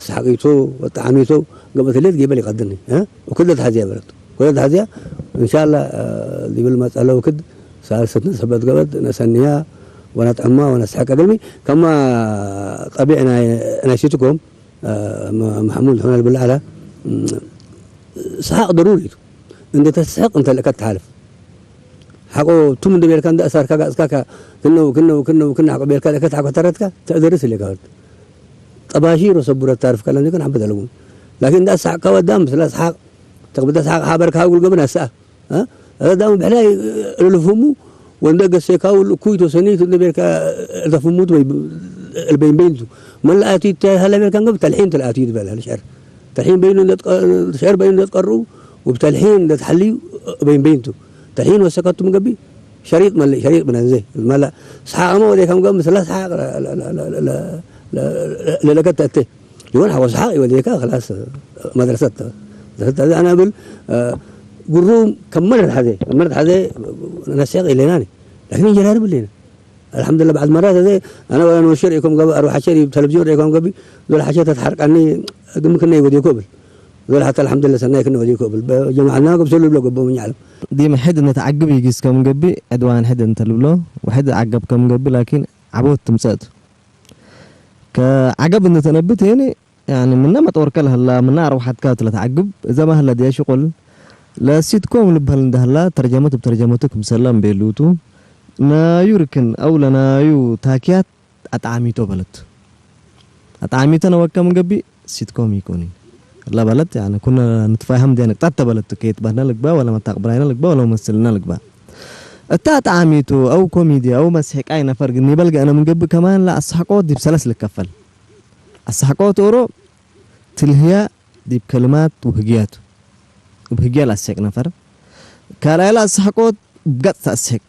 ሰሓቂቶ ወጠዓሚቶ ገብአት ህሌት ጌበ ሊቀድኒ፣ እ? ወክድ ለትሐዝያ በለት። ወክድ ለትሐዝያ፣ እንሻላ፣ እ፣ ዲብል መጸለ ወክድ ሳልሰትነ ሰበት ገብአት ነሰንያ ወነጥዕማ ወነስሐቀ። ግልሚ ከማ ጠቢዕ ናይ፣ ናይ ሲትኮም፣ እ፣ መ-፣ መሐሙድ ሑና ልብል ዐለ፣ እም፣ ሰሓቅ ደሩሪ ቱ። እንዴ ተስሕቅ እንተ ለእከት ተሓልፍ። ሐቆ ቱም እንዴ ቤልካ እንዴ አሳርካ ጋጽካ ከ-፣ ክነው፣ ክነው፣ ክነው፣ ክነ ሐቆ ቤልካ ለእከት ሐቆ ተረትካ ተአደርስ ህሌካ ወድ። ጠባሺር ወሰቡረት ታርፍ ከለን ግን ሐበት አለቡ። ላኪን እንዴ አስሐቅካ ወዳም ስለ አስሐቅ፣ ተቅብደ አስሐቅ ሐበርካ እግል ገብእ ነስአ። እ? አዳም ብሕላይ ለልፍህሙ ወእንደ ገሴካው እኩይ ቱ ሰኒ ቱ እንደ ቤልካ ለፍህሙ ቱ በይ-፣ በይን በይን ቱ። መን ለአትዩ ተ-፣ ሀለ ቤልካ እንገብ ተልሒን ቱ ለአትዩ ትበል ሀለ ሸዕር። ተልሒን በይኑ እንደ ትቀ-፣ ሸዕር በይኑ እንደ ትቀርኡ ወብተልሒን እንደ ትሐልዩ በይን በይን ቱ። ተልሒን ወሰከቱ ምንገቢ ሸሪጥ መልእ፣ ሸሪጥ ብነንዜ። መላ ሰሓቅመ ወዴካም ገብ ምስላ ሰሓቅ ለ-፣ ለ-፣ ለለከት ተእቴ። ይወን ሐቆ ሰሓቅ ይወዴከ፣ ክላስ መድረሰት፣ መድረሰት አነ እብል፣ እ፣ ግሩም ከም መድረት ሐዜ፣ ከም መድረት ሐዜ ነስሕቅ ኢሌናኒ። ላኪን እንጀራርብ ኢሌና። አልሐምዱሊላህ፣ በዕድ መራት ሐዜ አነ ወላ ንወሸር ኢኮም ገብእ፣ አርወሐሸር ተለቪዝዮን ኢኮም ገብእ፣ ዞል ሐሸ ተትሐርቀኒ፣ ግም ክነ ይወዴኮ እብል። ዞል ሐተ አልሐምዱሊላህ ሰናይ ክነ ወዴኮ እብል። በጀማዐና ገብሶ ልብሎ ገቦም እኛ ዐለም። ዲመ ሕድ እንተ ተዐግብ ይጊስ ከም ገብእ፣ ዕድዋን ሕድ እንተ ልብሎ፣ ወሕድ ዐገብ ከም ገብእ፣ ላኪን ዐቦት ትምጸእ ቱ። ከዐገብ እንተ ተነብት ሄኒ፣ ያኒ ምነ መጦርከ ለህላ፣ ምነ አርወሐትከ እት ለተዐግብ፣ እዘ ማህለ ዲየ ሽቁል ለሲትኮም ልብሀል እንደ ህላ፣ ተርጀመት እብ ተርጀመቱ ክምሰለ እምቤሉቱ፣ ናዩ ርክን አው ለናዩ ታክያት አጣሚቶ በለት። አጣሚቶ ነወከ ምን ገብእ ሲትኮም ኢኮኒ። እለ በለት፣ ያኒ ኩነ ንትፋሀም ዲየ ንቅጠት ተ በለት፣ ከየትበህነ ልግበእ ወለ መታቅብራይነ ልግበእ ወለ መመስልና ልግበእ። እተ አጣሚቶ አው ኮሚዲ አው መስሕቃይ ነፈር ግን ይበል ገአነ ምን ገብእ ከማን ለአስሐቆት ዲብ ሰለስ ልከፈል። አስሐቆት ኦሮ ትልህያ ዲብ ከልማት ወህግያቱ። እብ ህግያ ለአስሕቅ ነፈር። ካልኣይ ለአስሐቆት እብ ገጽ ተአስሕቅ።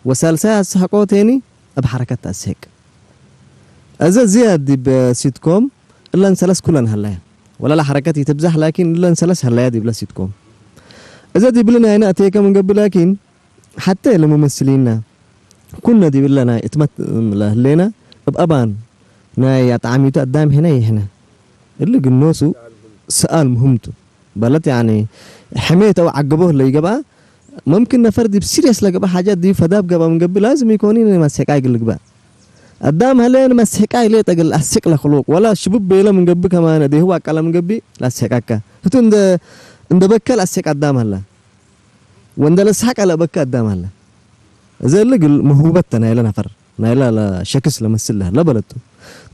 ወሳልሳይ አስሐቆት ሄኒ እብ ሐረከት ተአስሕቅ። አዘ ዝያድ ዲብ ሲትኮም እለን ሰለስ ኩለን ሀለያ። ወላ ለሐረከት ኢትብዛሕ ላኪን እለን ሰለስ ሀለያ ዲብለ ሲትኮም። እዘ ዲብሊ ናይነ አቴከ ምን ገብእ ላኪን፣ ሐቴ ለሙመስሊና ኩነ ዲብለ ናይ እትመት ለህሌነ፣ እብ አባን ናይ አጥዓሚቱ አዳም ሕነ ይሕነ። እሊ ግኖሱ ሰኣል ሙህም ቱ። በለት ያኒ ሕሜት አው ዐገቦ ለይገብአ፣ መምክን ነፈር ዲብ ሲሪየስ ለገብአ ሓጃት ዲብ ፈዳብ ገብአ ምን ገብእ ላዝም ኢኮኒ መስሕቃይ እግል ልግበእ። አዳም ሀለ መስሕቃይ ሌጠ እግል አስሕቅ ለክሉቅ ወላ ሽቡብ ቤለ ምን ገብእ ከማነ ዴህቡ አቃለ ምን ገብእ ለአስሕቀከ። ህቱ እንደ፣ እንደ በከ ለአስሕቅ አዳም ሀለ። ወእንደ ለሰሐቀ ለአበከ አዳም ሀለ። እዘ እሊ እግል መህቡበት ተ ናይለ ነፈር፣ ናይለ ለሸክስ ለመስል ለሀለ በለቱ።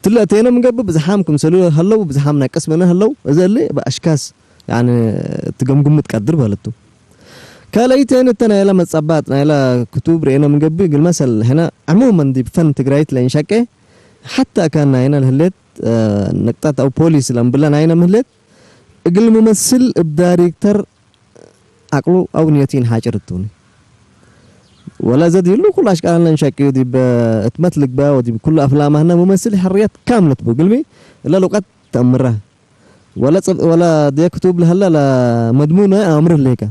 ትለ አቴነ ምን ገብእ ብዝሓም ክምሰሉ ሀለው፣ ብዝሓም ናቅስ ምነ ሀለው፣ እዘ እሊ በአሽካስ፣ ያኒ፣ ትገምግሙ ትቀድር በለቱ። ካልአይቴን እተ ናይለ መጸባጥ፣ ናይለ ክቱብ ርኤነ ምን ገብእ፣ እግል መሰል ሕነ ዕሙመን ዲብ ፈን ትግራይት ለእንሸቄ፣ ሐታ አካን ናይነ ለህሌት፣ እ፣ ንቅጠት አው ፖሊስ ለእምብለ ናይነ ምህሌት፣ እግል ሙመስል እብ ዳይሬክተር አቅሉ አው ንየቱ ኢንሓጭር እቱኒ። ወለ ዘድ ይሉ ኩሉ አሽቃልና እንሸቅዩ ዲብ እትመት ልግበእ ወዲብ ኩሉ አፍላማህና ሙመስል ሕርየት ካምለት ቡ። እግልሚ እለ ሉቀት ተአምረ። ወለ ጽብ-፣ ወለ ዴ ክቱብ ለሀለ ለመድሙነ አምር ህሌከ።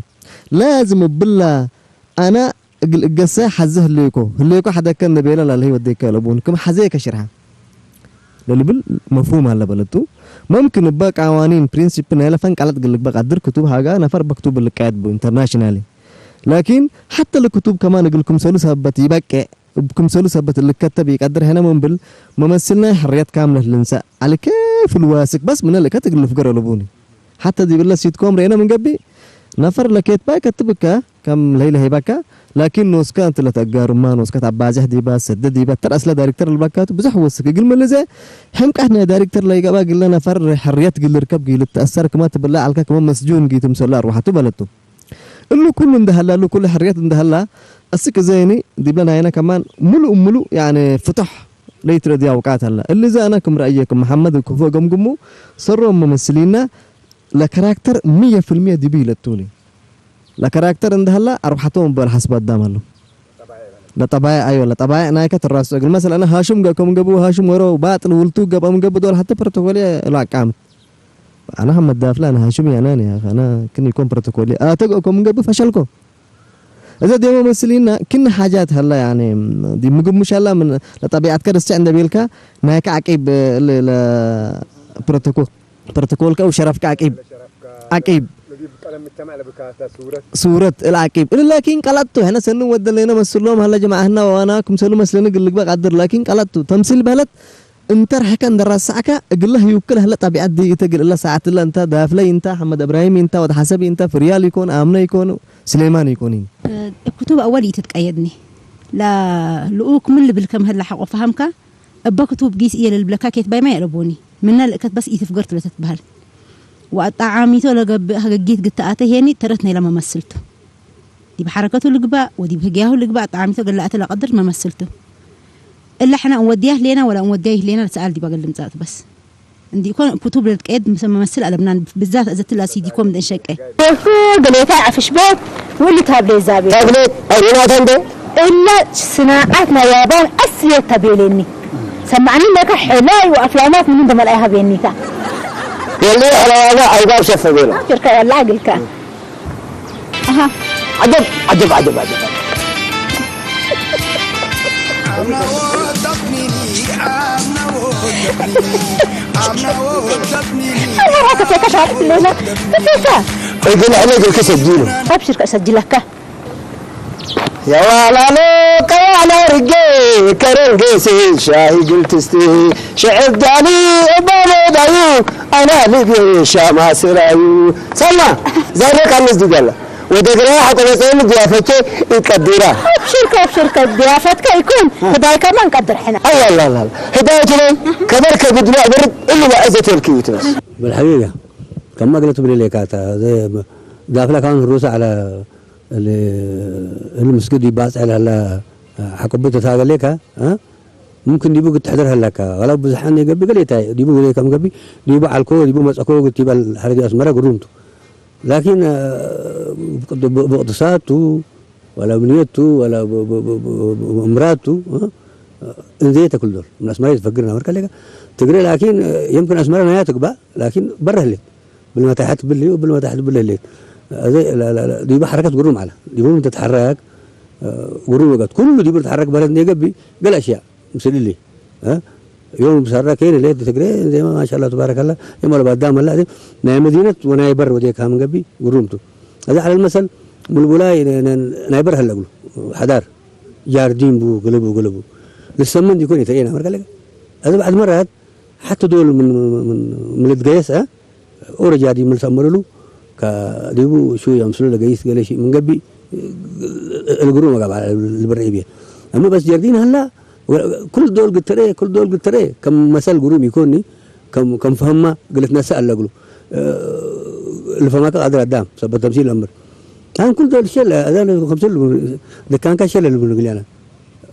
ላዝም እብላ አነ እግል እገሰ ሐዘ ህሌኮ፣ ህሌኮ ሐደከ እንደ ቤለ ላልህይ ወዴከ ለቡን ክም ሐዜከ ሽርሐ። ለልብል መፍሁም ሀለ በለቱ። መምክን እበ ቃዋኒን፣ ፕሪንሲፕ፣ ናይለ ፈን ቃላት እግል ልግበእ ቀድር ክቱብ ሀጋ ነፈር እበ ክቱብ ልቃየት ቡ ኢንተርናሽናሊ። ላኪን ሐተ ለክቱብ ከማን እግል ክምሰሉ ሰበት ኢበቄዕ፣ እብ ክምሰሉ ሰበት ልከተብ ኢቀድር ሕነ ምን ብል፣ መመስል ናይ ሕርየት ካምለት ልንሰእ ዐለ ኬፍ ልዋስክ በስ ምነ ልእከት እግል ልፍገር አለቡኒ። ሐተ ዲብለ ሲትኮም ርኤነ ምን ገብእ፣ ነፈር ለኬትባይ ከትብከ፣ ከም ለህይ ለህይበከ፣ ላኪን ኖስከ እንቲ ለተአጋሩማ፣ ኖስከ ተአባዝሕ ዲበ፣ ሰደ ዲበ፣ ተር አስለ ዳይሬክተር ልብለካቱ ብዞሕ ወስክ። እግልሚ ለዘ ሕምቀት ናይ ዳይሬክተር ለይገብአ እግለ ነፈር ሕርየት እግል ልርከብ ጊ ልትአሰር ክመ ትብለ ዐልከ ክመ መስጁን ጊ ትምሰሉ አርወሐቱ በለቱ። እሉ ኩሉ እንደ ሀላ፣ እሉ ኩሉ ሕርየት እንደ ሀላ፣ አስክ እዘ እኒ ዲብለ ናይነ ከማን ሙሉእ ሙሉእ ያኒ ፍቱሕ ለይትረድየ አውቃት ሀላ። እሊ እዘ አነ ክም ረአየ ክም መሐመድ ክፎ ገምግሙ ሰሮም መመስሊነ ለከራክተር ምየ ፍልምየ ዲቡ ኢለቱኒ። ለከራክተር እንደ ሀላ አርወሐቶም እበ ለሐስብ አዳም ሀለው። ለጠባይዕ፣ አይወ፣ ለጠባይዕ ናይከ ትራሱ እግል። መሰል አነ ሃሹም ገአኮ ምን ገብእ፣ ሃሹም ወሮ ባጥል ውልቱ ገብአ ምን ገብእ፣ ዶል ሐቴ ፕሮቶኮል እሉ አቃምት። አነ ሐመድ ዳፍለ፣ አነ ሃሹም ያናን ያ፣ አነ ክን ኢኮን ፕሮቶኮል አተ ገአኮ ምን ገብእ ፈሸልኮ። እዘ ዴሞ መስሊና ክን ሓጃት ሀላ፣ ያኒ ዲብ ምግብ ሙሽ ሀላ፣ ምን ለጠቢዐትከ ደስዕ እንደ ቤልካ፣ ናይከ ዐቂብ ለ-፣ ለፕሮቶኮ-፣ ፕሮቶኮልከ ወሸረፍከ ዐቂብ፣ ዐቂብ። ሱረት እለ ዐቂብ። እሊ ላኪን ቀለጥ ቱ። ሕነ ሰኒ ወደሌነ መስሎም ሀለ ጀማዐትና ወአና ክምሰሉ መስለኒ እግል ልግበእ ቀድር። ላኪን ቀለጥ ቱ። ተምሲል በህለት እንተ ርሕከ እንደ ረሰዕከ እግለ ህዩብከ ለህለ ጠቢዐት ዲ እተ እግል እለ ሳዐት እለ እንተ ዳፍለይ እንተ ሐመድ እብራሂም እንተ ወድ ሐሰቢ እንተ ፍርያል ኢኮን አምነ ኢኮን ስሌማን ኢኮን። እብ ክቱብ አወል ኢትትቀየድኒ። ለልኡክ ምን ልብል ከም ህለ ሐቆ ፈሀምከ፣ እበ ክቱብ ጊስ እየ ለልብለካ ኬትባይመ የአለቦኒ። ምነ ልእከት በስ ኢትፍገር ቱ ለትትበህል። ወአጣዓሚቶ ለገብእ ሀገጊት ግትአተ ሄኒ ተረት ናይለ መመስል ቱ። ዲብ ሐረከቱ ልግባእ ወዲብ ህግያሁ ልግባእ አጣዓሚቶ ገላአተ ለቀድር መመስል ቱ። እለ ሕነ እንወድያ ህሌና ወላ እንወድያ ይህሌና ለሰኣል ዲብ አገል ልምጸእ ቱ በስ። እንዲኮን ክቱብ ለልትቀየድ ምሰ መመስል አለብናን ብዛት እዘ ትላ ሲዲኮም እንደ እንሸቄ። ኬፉ ገሌታይ ዐፍሽ ቤት ውሊ ታብሌት ዛቤ። ታብሌት አይ ሪናተ እንዴ? እለ ስናዓት ናይ ያባን አስየት ተቤሌኒ። ሰማዕኒ ለከ ሕላይ ወአፍላማት ምን እንደ መልአይ ሀቤኒታ። ወለ ሕላዋና አይባብ ሸፈ ቤሎ። ሽርከ ወላ እግልከ። አሃ። ዐጀብ፣ ዐጀብ፣ ዐጀብ፣ ዐጀብ። አብራ ከሴ ከሻት ሌላ ከሴ እግል ሕነ እግልከ ሰጅሉ። አብሽር ከሰጅለከ። የዋላሎ ቀዋላ ርጌ ከረንጌሴ ሻሂ ግልትስቲ ሽዕብ ዳሊ እባ ሞዳዩ አና ልቤ ሻማ ስራዩ። ሰማ ዛሬ ካንስ ዲጋላ ወደ ግራ ሐቆ መጽሔም ዲያፈቼ ይቀዲራ። አብሽርከ አብሽርከ ዲያፈትከ ይኩን ህዳይ ከማን ቀድር ሕነ። አላላላ ህዳይ ትለይ ከበርከ ግድሎ አበርድ እሉ ባዕዘ ተልክዩት በስ። بالحقيقة كما قلت ብለሌካታ ዳፍላ ካን ህሩሰ ዐለ እሊ፣ እሊ ምስግድ ይባጽሕ ለሀላ ሐቆ ብት ተታገሌከ፣ እ? ሙምክን ዲቡ ግትሕደር ሀላከ። ወላው ብዝሓን የገብእ ገሌ ታይ፣ ዲቡ ገሌ ከም ገብእ፣ ዲቡ ዐልኮ፣ ዲቡ መጸኮ ግት ይበል ሐረግ አስመረ ግሩም ቱ። ላኪን፣ እ፣ ብቅድ-፣ ብ-፣ ብእቅትሳድ ቱ፣ ወላ ብንየት ቱ፣ ወላ ብ-፣ ብ-፣ ብ-፣ ብ-፣ ብ-፣ እምራት ቱ፣ እ? እንዜ ተክል ዶል። ምን አስመረ ይትፈግር ናመር ከሌከ። ትግሬ ላኪን፣ እ፣ የምክን አስመረ ናያ ትግባእ፣ ላኪን በረ ህሌት። ብልመታሐት ብልዩ፣ ብልመታሐት ብልህሌት። አዜ ለ-፣ ለ-፣ ለ-፣ ዲቡ ሐረከት ግሩም ዐለ። ዲቡ ምን ትትሐረክ፣ እ፣ ግሩም ወቀት። ኩሉ ዲቡ ልትሐረክ በለድ እንዴ ገብእ፣ ገሌ አሽያእ ምስል እሊ፣ እ፣ ዮም ብሰረ ኬን ሌት ትግሬ፣ ዜማ ማሻአላህ ተባረከላህ፣ የም ወለባዳም ሀላ፣ ናይ መዲነት ወናይ በር ወዴካ ምን ገብእ፣ ግሩም ቱ። አዜ ዐለ ልመሰል፣ ሙልቡላይ ነ-፣ ነ-፣ ናይ በር ሀለ እግሉ፣ ሐዳር፣ ጃርዲን ቡ፣ ገለቡ፣ ገለቡ። ልሰመን ዲኮን የተኤና መርገለገ። አዜ በዕድ መራት፣ ሐተ ዶል ምን፣ ምን፣ ምን፣ ምን ልትገየስ፣ እ፣ ኦረጃዲ ምን ሰመሉሉ፣ ከዲቡ ሹ የምስሉ ለገይስ ገሌ ሺ ምን ገብእ፣ እግሩ መጋብ ልብር ኢብየ። እሙ በስ ጀርዲን ሀላ፣ ኩል ዶል ግትሬ፣ ኩል ዶል ግትሬ፣ ከም መሰል ግሩም ኢኮኒ፣ ከም፣ ከም ፈህማ ግልትነሰ አለ እግሉ። ልፈማከ ቃድር አዳም፣ ሰበት ተምሲል አምር። አን ኩል ዶል ሸለ፣ አዛን ከምስል ድካንካ ሸለ ልብሉ ግልያና።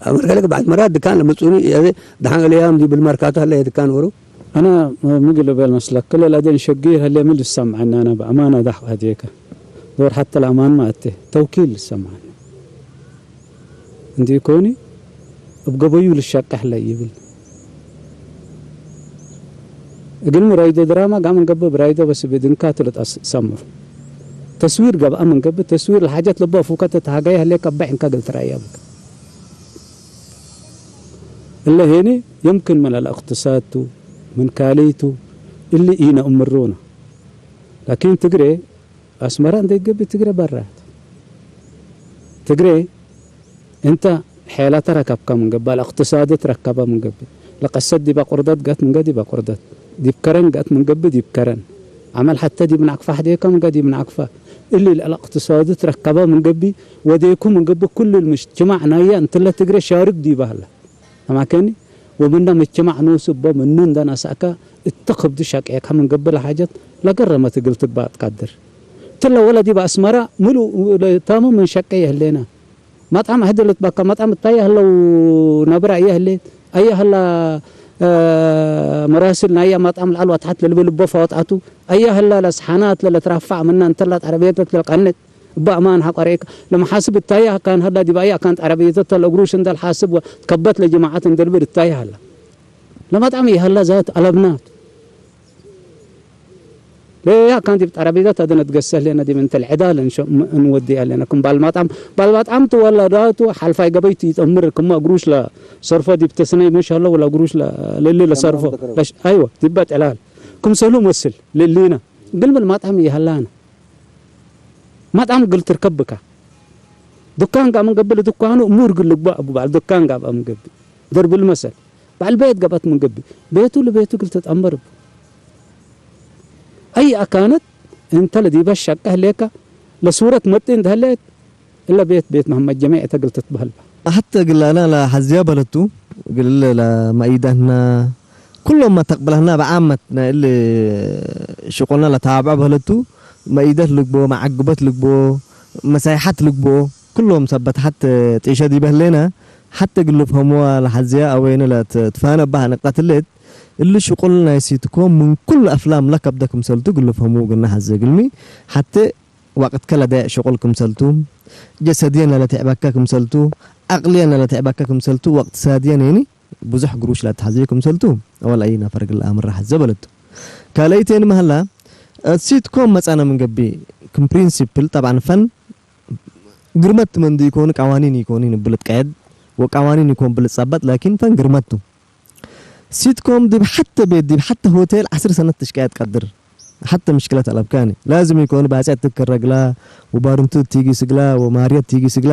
አመር ከለክ በዕድ መራት ድካን ለምጹኒ፣ አዜ ደሓን እለ ያም ዲብ ልመርካቶ ሀለ ድካን ኦሮ። አነ ሚ እግል ልበል መስለክ፣ ክለ ለአደን ሸጊር ሀለ ሚ ልሰምዐኒ፣ አነ በአማና ዳሕቅ አህዴከ ዶር ሐተ ለአማን ማ አቴ፣ ተውኪል ልሰምዐኒ። እንዲ ኢኮኒ፣ እብ ገበዩ ልሸቀሕ ለይብል። እግልሚ ራይዶ ድራማ ጋር ምን ገብእ፣ ብራይዶ በስ ብድንካ ትልጣስ ሰምር። ተስዊር ገብአ ምን ገብእ፣ ተስዊር ለሓጀት ልቦ ፉከ ተትሃገየ ህሌ ቀበዕ እንካ እግል ትረአያ ብክ። እለ ሄኒ የምክን ምን አልእቅትሳድ ቱ፣ ምን ካልይ ቱ፣ እሊ ኢነአምሮነ። ላኪን ትግሬ አስመረ እንዴ ገብእ ትግሬ በራት። ትግሬ እንተ ሔላተ ረከብከ ምን ገብእ፣ ለእቅትሳዱ ትረከበ ምን ገብእ፣ ለቀሰት ዲበ ቁርደት ገአት ምንገ ዲበ ቁርደት፣ ዲብ ከረን ገአት ምን ገብእ ዲብ ከረን፣ ዐመል ሐተ ዲብ ናቅፈ ሐዴከ ምንገ ዲብ ናቅፈ፣ እሊ ለእቅትሳዱ ትረከበ ምን ገብእ፣ ወዴኩ ምን ገብእ፣ ኩሉ ልምጅትማዕ ናየ እንትለ ትግሬ ሻርክ ዲበ ሀለ። አማከኒ ወምነ ምጅትማዕ ኖሱ እቦ ምኑ እንደ ነሰእከ እተ ክብዱ ሸቄከ ምን ገብእ ለሓጀት ለገረመት እግል ትግባእ ትቀድር። እትለ ወለ ዲብ አስመረ ምሉእ ለታሙ ምን ሸቄ የህሌነ። መጥዐም አህድ ልትበከ፣ መጥዐም እተ አየ ህለው ነብረ አየ ህሌት፣ አየ ህላ፣ እ፣ መራስል ናየ መጥዐም ለዐል ወተሐት ለልብል እቦ ፈወጣቱ፣ አየ ህላ ለሰሓናት ለለትረፋዕ ምነ እንተ ለጠረቤዘት ለቀንት፣ እበ አማን ሐቆ ሬከ ለመሓስብ እታየ አካን ሀላ ዲብ አየ አካን ጠረቤዘት ለእግሩሽ እንደ ለሓስብ ወትከበት ለጀማዐት እንደ ልብል እታየ ሀላ። ለመጥዐም ይሀላ ዛት አለብናት። ለያ አካን ዲብ ጠረቤዘት አደነ ትገሰ ህሌነ ዲብ እንተ ለዕዳል እንሸ-፣ እንወዲ አለነ። ክም ባል መጥዐም፣ ባል መጥዐም ቱ ወላ ዳቱ ሐልፋይ ገበይ ቱ ይጠምር ክመ እግሩሽ ለሰርፎ ዲብ ተስነይ ምሽ ሀለ ወላ እግሩሽ ለ-፣ ለሊ ለሰርፎ። ለሽ-፣ አይወ፣ ዲበ ጥላል። ክምሰሉ መስል ለሊነ። እግል ምን መጥዐም ይሀላነ። መጥዐም እግል ትርከብ ብካ። ዱካን ጋር ምን ገብእ ለዱካኑ እሙር እግል ልግባእ እቡ በዐል ዱካን ጋር ምን ገብእ። ደርብ ልመሰል። በዐል ቤት ገብአት ምን ገብእ። ቤቱ ለቤቱ እግል ትጠመር እቡ። አይ አካነት እንተ ለዲበ ሸቀ ህሌከ ለሱረት መጤ እንደ ህሌት እለ ቤት ቤት መሐመድ ጀሜዕ እተ እግል ትትበህል በ። ሐተ እግል አነ ለሐዝያ በለቱ እግል ለመኢዳትና ኩሎም መተቅብላትና በዓመት ናይ እሊ ሽቁልና ለታብዖ በህለቱ፣ መኢደት ልግቦ፣ መዓግበት ልግቦ፣ መሳይሐት ልግቦ፣ ኩሎም ሰበት ሐት ጢሸ ዲበ ህሌነ፣ ሐቴ እግል ልፍሀምወ ለሐዝየ አወይነ ለትትፋነ እባህ ንቅጠት ህሌት፣ እሊ ሽቁል ናይ ሲትኮም ምን ኩሉ አፍላም ለከብደ ክምሰልቱ እግል ልፍሀምዉ እግልነ ሐዜ። እግልሚ ሐቴ ወቅትከ ለደዕ ሽቁል ክምሰልቱ፣ ጀሰድየን ለለትዕበከ ክምሰልቱ፣ ዐቅልየን ለለትዕበከ ክምሰልቱ፣ ወእቅትሳድየን የኒ ብዙሕ ግሩሽ ለአትሐዜ ክምሰልቱ፣ አወል አይ ነፈር እግል ለአምረ ሐዜ በለቱ። ካልአይቴን መሀላ፣ ሲትኮም መጻነ ምን ገብእ፣ ክም ፕሪንሲፕል፣ ጠብዓን ፈን ግርመት መንዲ ኢኮን፣ ቀዋኒን ኢኮን ንብል እትቀየድ፣ ወቀዋኒን ኢኮን ብል እትጸበጥ፣ ላኪን ፈን ግርመት ቱ። ሲትኮም ዲብ ሐተ ቤት፣ ዲብ ሐተ ሆቴል ዐስር ሰነት ትሽቀየ ትቀድር። ሐተ ምሽክለት አለብካኒ። ላዝም ኢኮን ባጽዕ ትክረግላ፣ ወባርንቱ ቲጊስ እግላ፣ ወማርየት ቲጊስ እግላ፣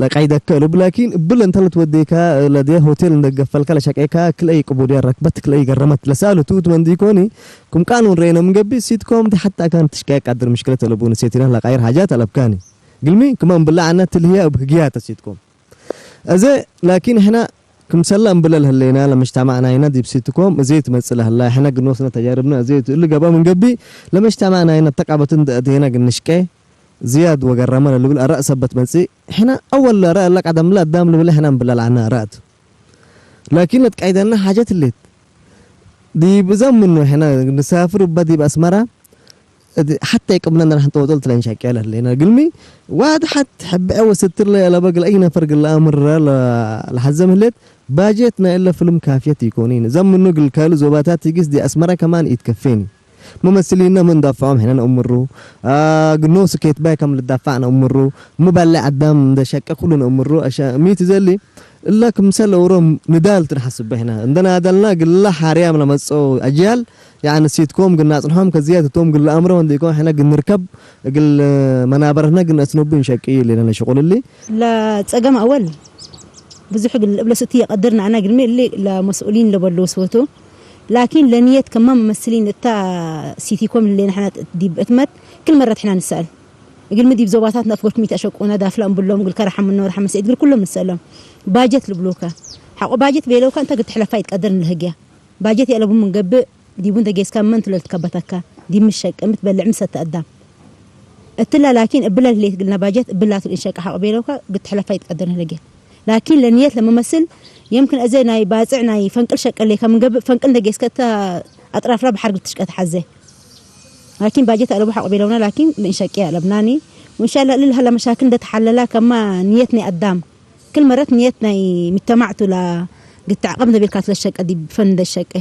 ለቀይደከ እሉብ። ላኪን እብል እንተ ለትወዴካ፣ ለዴ ሆቴል እንደ ገፈልካ፣ ለሸቄካ፣ ክልአይ ቅቡድያ ረክበት፣ ክልአይ ገረመት። ለሳሉ ቱት መንዲ ኢኮኒ፣ ክም ቃኑን ረኤነ ምን ገብእ፣ ሲትኮም ዲ ሐተ አካን ትሽቀየ ቀድር ምሽክለት አለቡ። ንሴቲና ለቃይር ሓጃት አለብካኒ። ግልሚ፣ ክመ እንብላ ዐነ ትልህያ እብ ህግያተ ሲትኮም። አዜ ላኪን፣ ሕነ ክምሰለ እምብለ ለህሌና፣ ለመጅተማዕ ናይነ ዲብ ሲትኮም እዜ ትመጽእ ለህላ፣ ሕነ ግኖስነ ተጃርብነ እዜ እሊ ገብአ ምን ገብእ፣ ለመጅተማዕ ናይነ ተቃበትን እት አቴነ ግንሽቄ፣ ዝያድ ወገረመ ለልብል አራእ ሰበት መጽእ፣ ሕነ አወል ለአራእ እለ ቀደምለ አዳም ልብል ሕነ እምብለ ለዐነ አራእ ቱ። ላኪን ለትቀይደነ ሓጀት ህሌት። ዲብ ዘምኑ ሕነ ንሳፍር እበ ዲብ አስመራ፣ እት ሐቴ ቅብለነ ነሐን ተወጦል ትለንሸቄ ለህሌነ። እግልሚ ዋድ ሐት ሕብዐ ወስትር ለአለበ እግል አይ ነፈር እግል ለአምረ ለ-፣ ለሐዘም ህሌት፣ ባጀት ናይ እለ ፍልም ካፍየት ኢኮኒን። ዘምኑ እግል ካልእ ዞባታት ቲጊስ ዲ አስመረ ከማን ኢትከፌኒ። መመስሊነ ምን ዳፍዖም ሕነ ነአምሩ፣ አ፣ ግኖ ስኬት ባይ ከም ልዳፋዕ ነአምሩ፣ ሚ ባሌዕ አዳም እንደ ሸቄ ኩሉ ነአምሩ። አሸ፣ ሚ ትዘሊ እለ ክምሰል ኦሮም ንዳል ትንሐስበ ሕነ። እንደ ናደልና ግለ ሓርያም ለመጽኦ አጅያል፣ ያኒ ሲትኮም ግን ናጽንሖም ከዝያድ ህቶም ግለ አምረ ወንዲኮም ሕነ ግን ንርከብ እግል መናበረትነ ግን አስኖቡ እንሸቂ ሌለነ ሽቁል እሊ። ለጸገም አወል ብዙሕ እግል እብለስ እቲ የቀድርነ አነ እግልሚ እሊ ለመስኡሊን ለበሎ ስወቱ። ላኪን ለንየት ከማ መመስሊን እታ ሲቲኮም እሊ ንሕነ ዲብ እትመት ክል መረት ሕና ንሰአል። እግልሚ ዲብ ዞባታት ነፍጎት ሚ ተአሸቁነ ዳፍላ እምብሎም እግል ከረሐ ምኖ ረሐ መሰኢት እግል ኩሎም ንሰአሎም። ባጀት ልብሉከ። ሐቆ ባጀት ቤለውከ እንተ እግል ትሕለፋ ይትቀድር ንልህግያ። ባጀት የአለቡ ምን ገብእ ዲቡ እንተ ጌስካ መን ቱ ለልትከበተካ? ዲብ ምሸቅ ምትበልዕ ምሰተ አዳም። እትላ ላኪን እብለ ህሌት እግልና ባጀት እብላቱ እንሸቅ ሐቆ ቤለውካ እግል ትሕለፋ ይትቀደር ንህለጌ። ላኪን ለንየት ለመመስል የምክን አዜ ናይ ባጽዕ ናይ ፈንቅል ሸቀሌከ ምን ገብእ ፈንቅል እንተ ጌስከ እተ አጥራፍላ በሐር እግል ትሽቀ ተሐዜ። ላኪን ባጀት አለቡ ሐቆ ቤለውና ላኪን ለእንሸቄ አለብናኒ። ወእንሻላ እሊ ለሀላ መሻክል እንደ ተሐለላ ከማ ንየት ናይ አዳም። ክል መረት ንየት ናይ ምጅተማዕ ቱ ላ ግትዕ አቅም እንደ ቤልካቱ ለሸቀ ዲብ ፈን እንደ ሸቄ።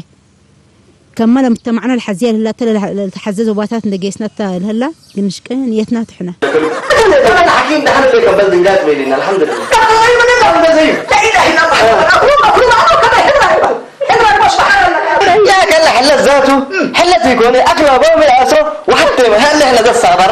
ከማ ለምጅተማዕና ለሐዝያ ለህላ እተ ለልሐ-፣ ለልትሐዘ ዞባታት እንደ ጌስና እተ ለህላ ግንሽቀ ንየትና ትሕነ። ሐኪም ደሐን ቤት ከበል ድንጋት ቤሊና፣ አልሐምዱሊላህ። ያ ከለ ሕለት ዛቱ፣ ሕለት ይኮነ፣ አክላቦም የአስሮ፣ ወሐቴ ሀለ ሕነ ዘሳባር።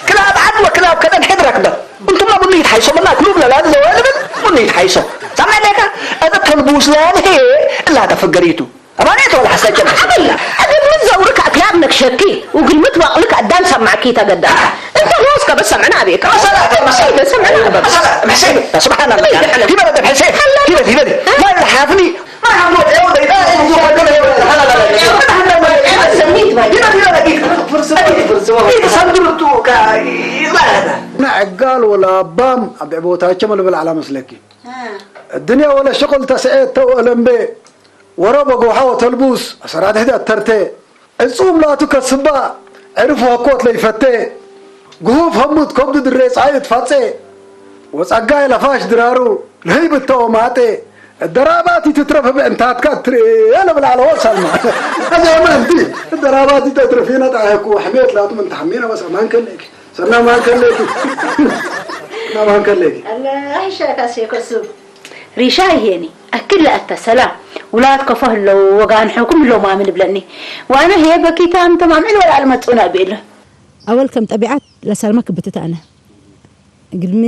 ክላብ ዐድ ወክላብ ከደን ሕድ ረክበ። እንቱመ ቡኒ ይትሐይሶ ምና ክሉብ ለላድ ዘወ ልብል ቡኒ ይትሐይሶ። ሰምዕ ሌከ? እብ ተልቡስ ላን ህዬ እላ ተፍገሪቱ። አማኔት ወለ ሐሰጀ። አበላ፣ እግል ምን ዘውርክ አክላብ ነክሸኪ፣ ወግል ምትዋቅልክ አዳም ሰማዕኪ ተገዳ። እንተ ሮስከ በስ ሰምዕና አቤከ። መሰላ፣ መሰላ፣ በስ ሰምዕና አቤከ። መሰላ፣ ሕሴን፣ ሱብሓነላህ። ዲበ፣ ዲበ፣ ሕሴን፣ ዲበ፣ ዲበ፣ ዲበ። ማ ለሓፍኒ፣ ማ ሓፍኒ፣ ዲበ፣ ዲበ፣ ዲበ። እና ዕጋል ወለ አባም አብዕ ቦታቸው መልብል ዐላ መስለኪ። እድንያ ወለ ሽቅል ተስዔት ተው አለምቤ፣ ወሮ በጎሓ ወተልቡስ አሰራት ሕድ አተርቴ፣ ዕጹም ላቱ ከስባ፣ ዕርፍ ወኮት ለይፈቴ፣ ግሁፍ ሀሙት ከብዱ ድሬ ጻዩ ትፋጼ፣ ወጸጋይ ለፋሽ ድራሩ ለህይብ እተ ወማጤ፣ እደራባት ኢትትረፍ እብ ዕንታትካ እትርኤ ለብል አለዎ ሰልማ። አዜ ምን እንቲ እደራባት ኢተትረፊነ ጣየኩ ወሕሜት ላቱ ምን ተሐሜነ በስ አማን ከሌኪ። ሰና ማን ከሌኪ? ሰና ማን ከሌኪ? አለ አይሻ ካሴ ከሱ ሪሻ ይሄኒ አክል ለአተ ሰላም ውላድ ከፎ ህለው ወጋንሖኩም ህለው ማሚ ልብለኒ። ወአነ ህዬ በኪ ታም ተማምዕል ወለአልመጽኡነ እቤለ። አወል ከም ጠቢዐት ለሰልመ ክብትተ አነ። እግልሚ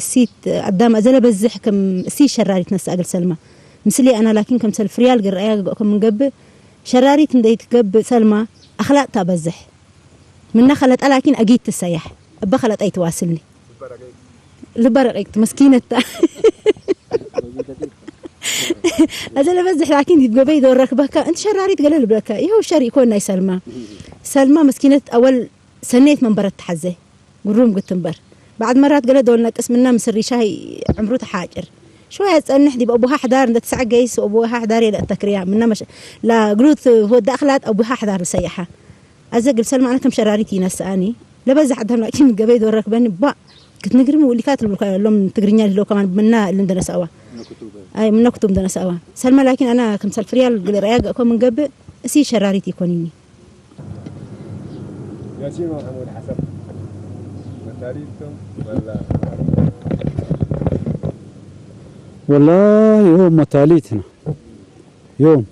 እሲት አዳም አዘ ለበዝሕ ከም እሲት ሸራሪት ነስአ እግል ሰልመ። ምስሌ አነ ላኪን ክምሰል ፍርያል እግል ረአያ ገአኮ ምን ገብእ ሸራሪት እንዴ ትገብእ ሰልመ አክላጥ ተአበዝሕ። ምነ ከለጠ ላኪን አጊድ ትሰያሕ። እበ ከለጠ ኢትዋስልኒ። ልበ ረቂቅት መስኪነት ተ። አዜ ለበዝሕ ላኪን ዲብ ገበይ ዶል ረክበከ፣ እንቲ ሸራሪት ገሌ ልብለከ። ይሀው ሸር ኢኮን ናይ ሰልማ። ሰልማ መስኪነት አወል ሰኔት መንበረት ተሐዜ። ግሩም ግትንበር። በዕድ መራት ገሌ ዶል ነቅስ ምና ምስል ሪሻይ ዕምሩ ተሓጭር። ሸወየ ጸንሕ ዲብ አቡሃ ሕዳር እንደ ትሰዐ ገይስ ወአቡሃ ሕዳር የለ እተክርያ። ምና መሽ-፣ ለግሉት ወደ አክላጥ አቡሃ ሕዳር ልሰየሐ። አዜ እግል ሰልማ አነ ከም ሸራሪት ኢነስአኒ። ለበዝሕ አዳም ላኪን ገበይ ዶል ረክበኒ፣ ባ፣ ክትንግርሚ ውሊካት ልብሉካ እሎም ትግርኛ ልህለው ከማን ምና እሊ እንደ ነስአዋ። አይ፣ ምና ክቱብ እንደ ነስአዋ። ሰልመ ላኪን አነ ክምሰል ፍርያል እግል ረአያ ገእኮ ምን ገብእ፣ እሲ ሸራሪት ኢኮንኒ። ያሲን ወመሐሙድ ሐሰን መታሊትኩም ወላ? ወላሂ ዮም መታሊትና ዮም፣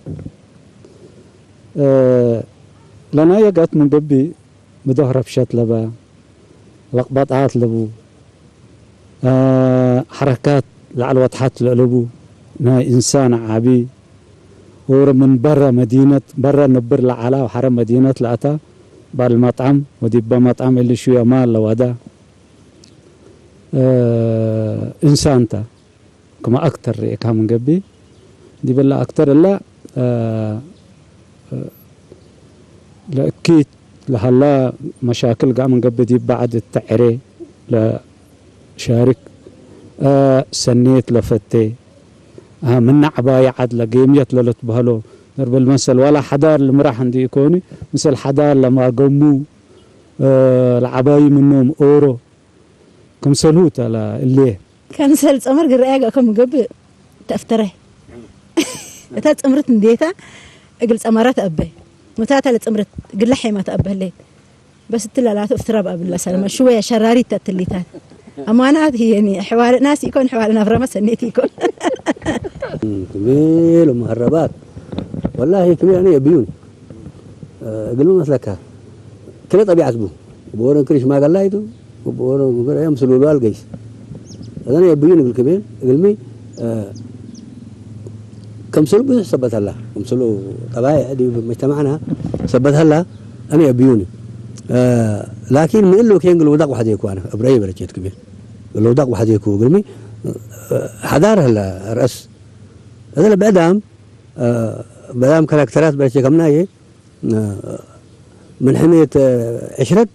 እ፣ ለናየ ገአት ምን ገብእ፣ ምዶህ ረብሸት ለበ፣ ለቅበጣት ለቡ፣ እ፣ ሐረካት ለዐል ወተሐት ለአለቡ፣ ናይ እንሳን ዐቢ፣ ኦሮ ምን በረ መዲነት፣ በረ ነብር ለዐላ ወሐረ መዲነት ለአታ፣ በዐል መጥዐም ወዲበ መጥዐም እሊ ሹየ ማል ለወዳ፣ እ፣ እንሳን ተ። ክመ አክተር ርኤካ ምን ገብእ፣ ዲብለ አክተር እለ፣ እ፣ ለእኪት ለሀላ መሻክል ጋር ምን ገብእ፣ ዲብ በዕድ እተ ዕሬ ለሻርክ፣ እ፣ ሰኔት ለፈቴ፣ እ፣ ምነ ዐባይ ዐድ ለጌምየት ለልትበህሎ፣ ደርበል መሰል፣ ወላ ሐዳር ልምራሕ እንዲ ኢኮኒ፣ ምስል ሐዳር ለማገሙ፣ እ፣ ለዐባዩ ምኖም ኦሮ፣ ክምሰልሁ ተ ለእሌ። ከምሰል ጸመር ግረአያ ገአኮ ምን ገብእ ተአፍተረ። እተ ጽምርት እንዴተ እግል ጸመረ ተአበ። መታተ ለጽምረት ግለ ሔማ ተአበህሌት። በስ እትለ ላቱ እፍትራብ አብላ ሰለመ ሽወየ ሸራሪት ተትሊታት። አማናት ህየኒ ሕዋለ ናስ ኢኮን፣ ሕዋለ ናፍረመ ሰኔት ኢኮን። ክሜ ለመሀረባት ወላሂ ክሜ አነ የብዩን እግል መስለካ ክለ ጠቢዐት ቡ። ወቦረን ክሪ ሽማገላይቱ፣ ወቦረን ገረየ ምስሉ ሉዋል ገይስ። እዘነ የብዩን እግል ክሜ እግልሚ፣ እ፣ ከምስሉ ብዙሕ ሰበት ሀላ። ከምስሉ ጠባይዕ ዲብ መጅተማዕና ሰበት ሀላ፣ አነ የብዩኒ። እ፣ ላኪን ምን እሉ ኬን ግል ውዳቅ ወሐዜኩ አነ፣ እብ ረአይ በለቼት ክሜ። ግል ውዳቅ ወሐዜኩ እግልሚ፣ እ፣ ሐዳር ሀላ ረአስ። እዘነ ብዕዳም፣ እ፣ ብዕዳም ካራክተራት በለቼ ከምናየ፣ ምን ሕሜት ዕሽረት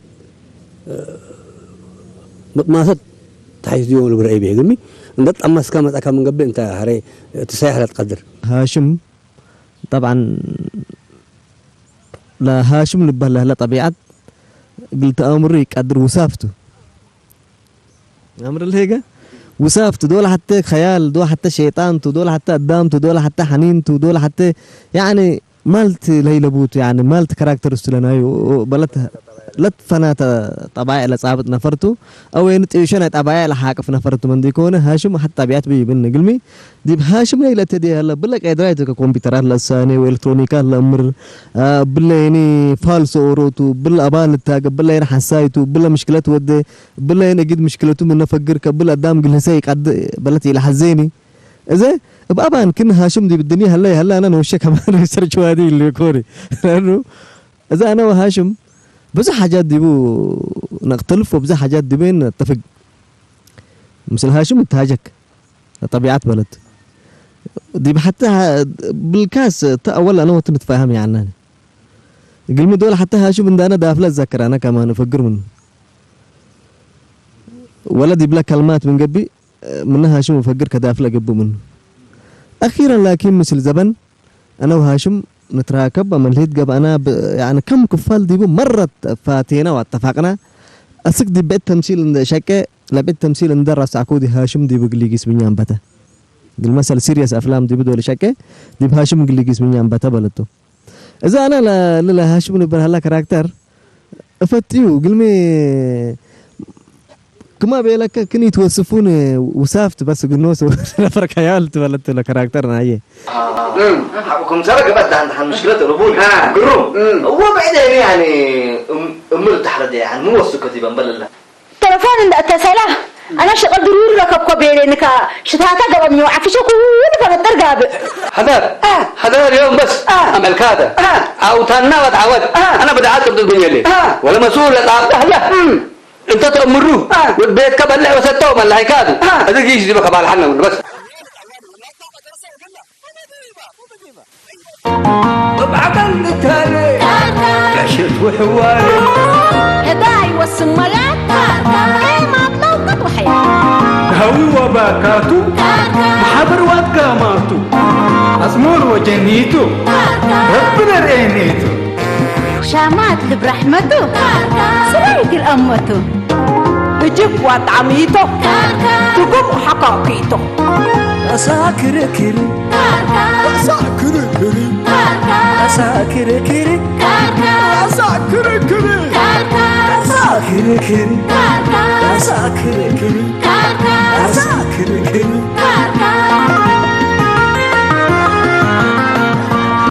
ምጥማሰት ተሐይስ ዲዮም ልብል ረአይ ቤ። እግልሚ እንደ ጠመስከ መጸከ ምን ገብእ እንተ ሀሬ ትሰያሕ ለትቀድር። ሃሽም ጠብዓን ለሃሽም ልበህ ለህለ ጠቢዐት እግል ተአምሩ ኢቀድር ውሳፍ ቱ። አምር ለሄገ ውሳፍ ቱ ዶል ሐቴ ከያል ቱ፣ ሐቴ ሸይጣን ቱ፣ ዶል ሐቴ አዳም ቱ፣ ዶል ሐቴ ሐኒን ቱ፣ ዶል ሐቴ ያኒ ማልት ለይለቡቱ፣ ያኒ ማልት ካራክተር እሱ ለናዩ በለት ለትፈናተ ጠባይዕ ለጻብጥ ነፈርቱ፣ አው ወይን ጤሾ ናይ ጠባይዕ ለሓቅፍ ነፈርቱ መንዲ ከሆነ ሃሽም ሐት ጠቢዐት ብይብን እግልሚ ዲብ ሃሽም ለይለተዴ ሀለ ብለ ቀድራይቱ ከኮምፒውተራት ለሳኔ ወኤሌክትሮኒካት ለእምር፣ አ፣ ብለ የኒ ፋልሶ ኦሮቱ፣ ብለ አባል ልታገ፣ ብለ የኒ ሐሳይቱ፣ ብለ ምሽክለት ወዴ፣ ብለ የኒ እግድ ምሽክለቱ ምነ ፈግር ከብል አዳም ግልህሰ ይቀድ በለት ኢለሐዜኒ። እዘ እብ አባን ክን ሃሽም ዲብ ድንያ ሀለ ሀለ አነ ኖሸ ከማን ሪሰርች ዋዲ ኢሌኮኒ። ለአኑ እዘ አነ ወሃሽም ብዙሕ ሓጃት ዲቡ ነቅተልፍ ወብዙሕ ሓጃት ዲቤን ነተፍግ። ምስል ሃሽም እትሃጀክ ጠቢዐት በለት። ዲብ ሐተ ብልካስ እተ አወል አነ ወቱ ንትፋሀም ያዕናኒ። እግልሚ ዶል ሐተ ሃሽም እንዳነ ዳፍለ እዘክር አነ ከማን እፈግር ምኑ። ወለ ዲብለ ከልማት ምን ገብእ ምነ ሃሽም እፈግር ከዳፍለ እገብእ ምኑ። አኪረን ላኪን ምስል ዘበን አነ ወሃሽም ንትራከብ አመልሂት ገብአና ብ-፣ ያኒ ከም ክፋል ዲቡ መረት ፋቴና ወአተፋቅና። አስክ ዲብ ብዕድ ተምሲል እንደ ሸቄ፣ ለብዕድ ተምሲል እንደ ረሳዕኩ ዲ ሃሽም ዲቡ እግል ኢጊስ ብኛ አንበተ። እግል መሰል ሲሪየስ አፍላም ዲቡ ዶል ሸቄ፣ ዲብ ሃሽም እግል ኢጊስ ብኛ አንበተ በለቱ። እዘ አነ ለ-፣ ለሃሽም ንበል ሀላ ካራክተር እፈትዩ፣ እግልሚ ክማ ቤለከ ክን ኢትወስፉን ውሳፍት በስ እግል ኖሱ ነፈር ከያል ትበለት ለካራክተር ናየ። እም። ሐቆ ክምሰለ ገበት ደሐን ደሐን ምሽክለት ርቡን አ። ግሩም። እም። እወ ብዕድ ህኒ ያኒ እም-፣ እምር ተሕረደ ያኒ ምን ወሱ ከቲበ እንበልለ። ተለፎን እንደ እተሰላ፣ አነ ሽቅል ድሩር ረከብኮ ቤሌ ንካ ሽታታ ገበምዮ ዓፍሸ ኩሉ ፈነጠር ጋብእ። ሐደር፣ አ። ሐደር ዮም በስ አ። አመልካተ። አ። አውታና ወትዓወት። አ። አነ ብድዓት ቅብጥ ዱንየሌ። አ። ወለመስኡል ለጣብጠ ህለ። እም። እንተ ተእምሩ፣ አ። ወድ ቤትከ በልዕ ወሰተው መላሂካቱ። አ። እዚ ጊሽ ዲበ ከባልሐነ ምን በስ። እብ ዐቀል ንታሌ፣ ካርካ። ለሸት ወሕዋሌ። ህዳይ ወስመያት፣ ካርካ። ኤማት ለውቀት ወሐያት። ዳዊ ወባካቱ፣ ካርካ። መሓብር ወአትጋማቱ። አጽሙር ወጀኒቱ፣ ካርካ። ረቢ ለርኤኔቱ። ሻማት ልብ ረሕመቱ፣ ስራይ እግል አመቱ። እጅብ ወአጣዕሚቶ፣ ትጉም ሐካኪቶ። አሳ ክርክር፣ አሳ ክርክር፣ አሳ ክርክር፣ አሳ ክርክር፣ አሳ ክርክር፣ አሳ ክርክር፣ አሳ ክርክር።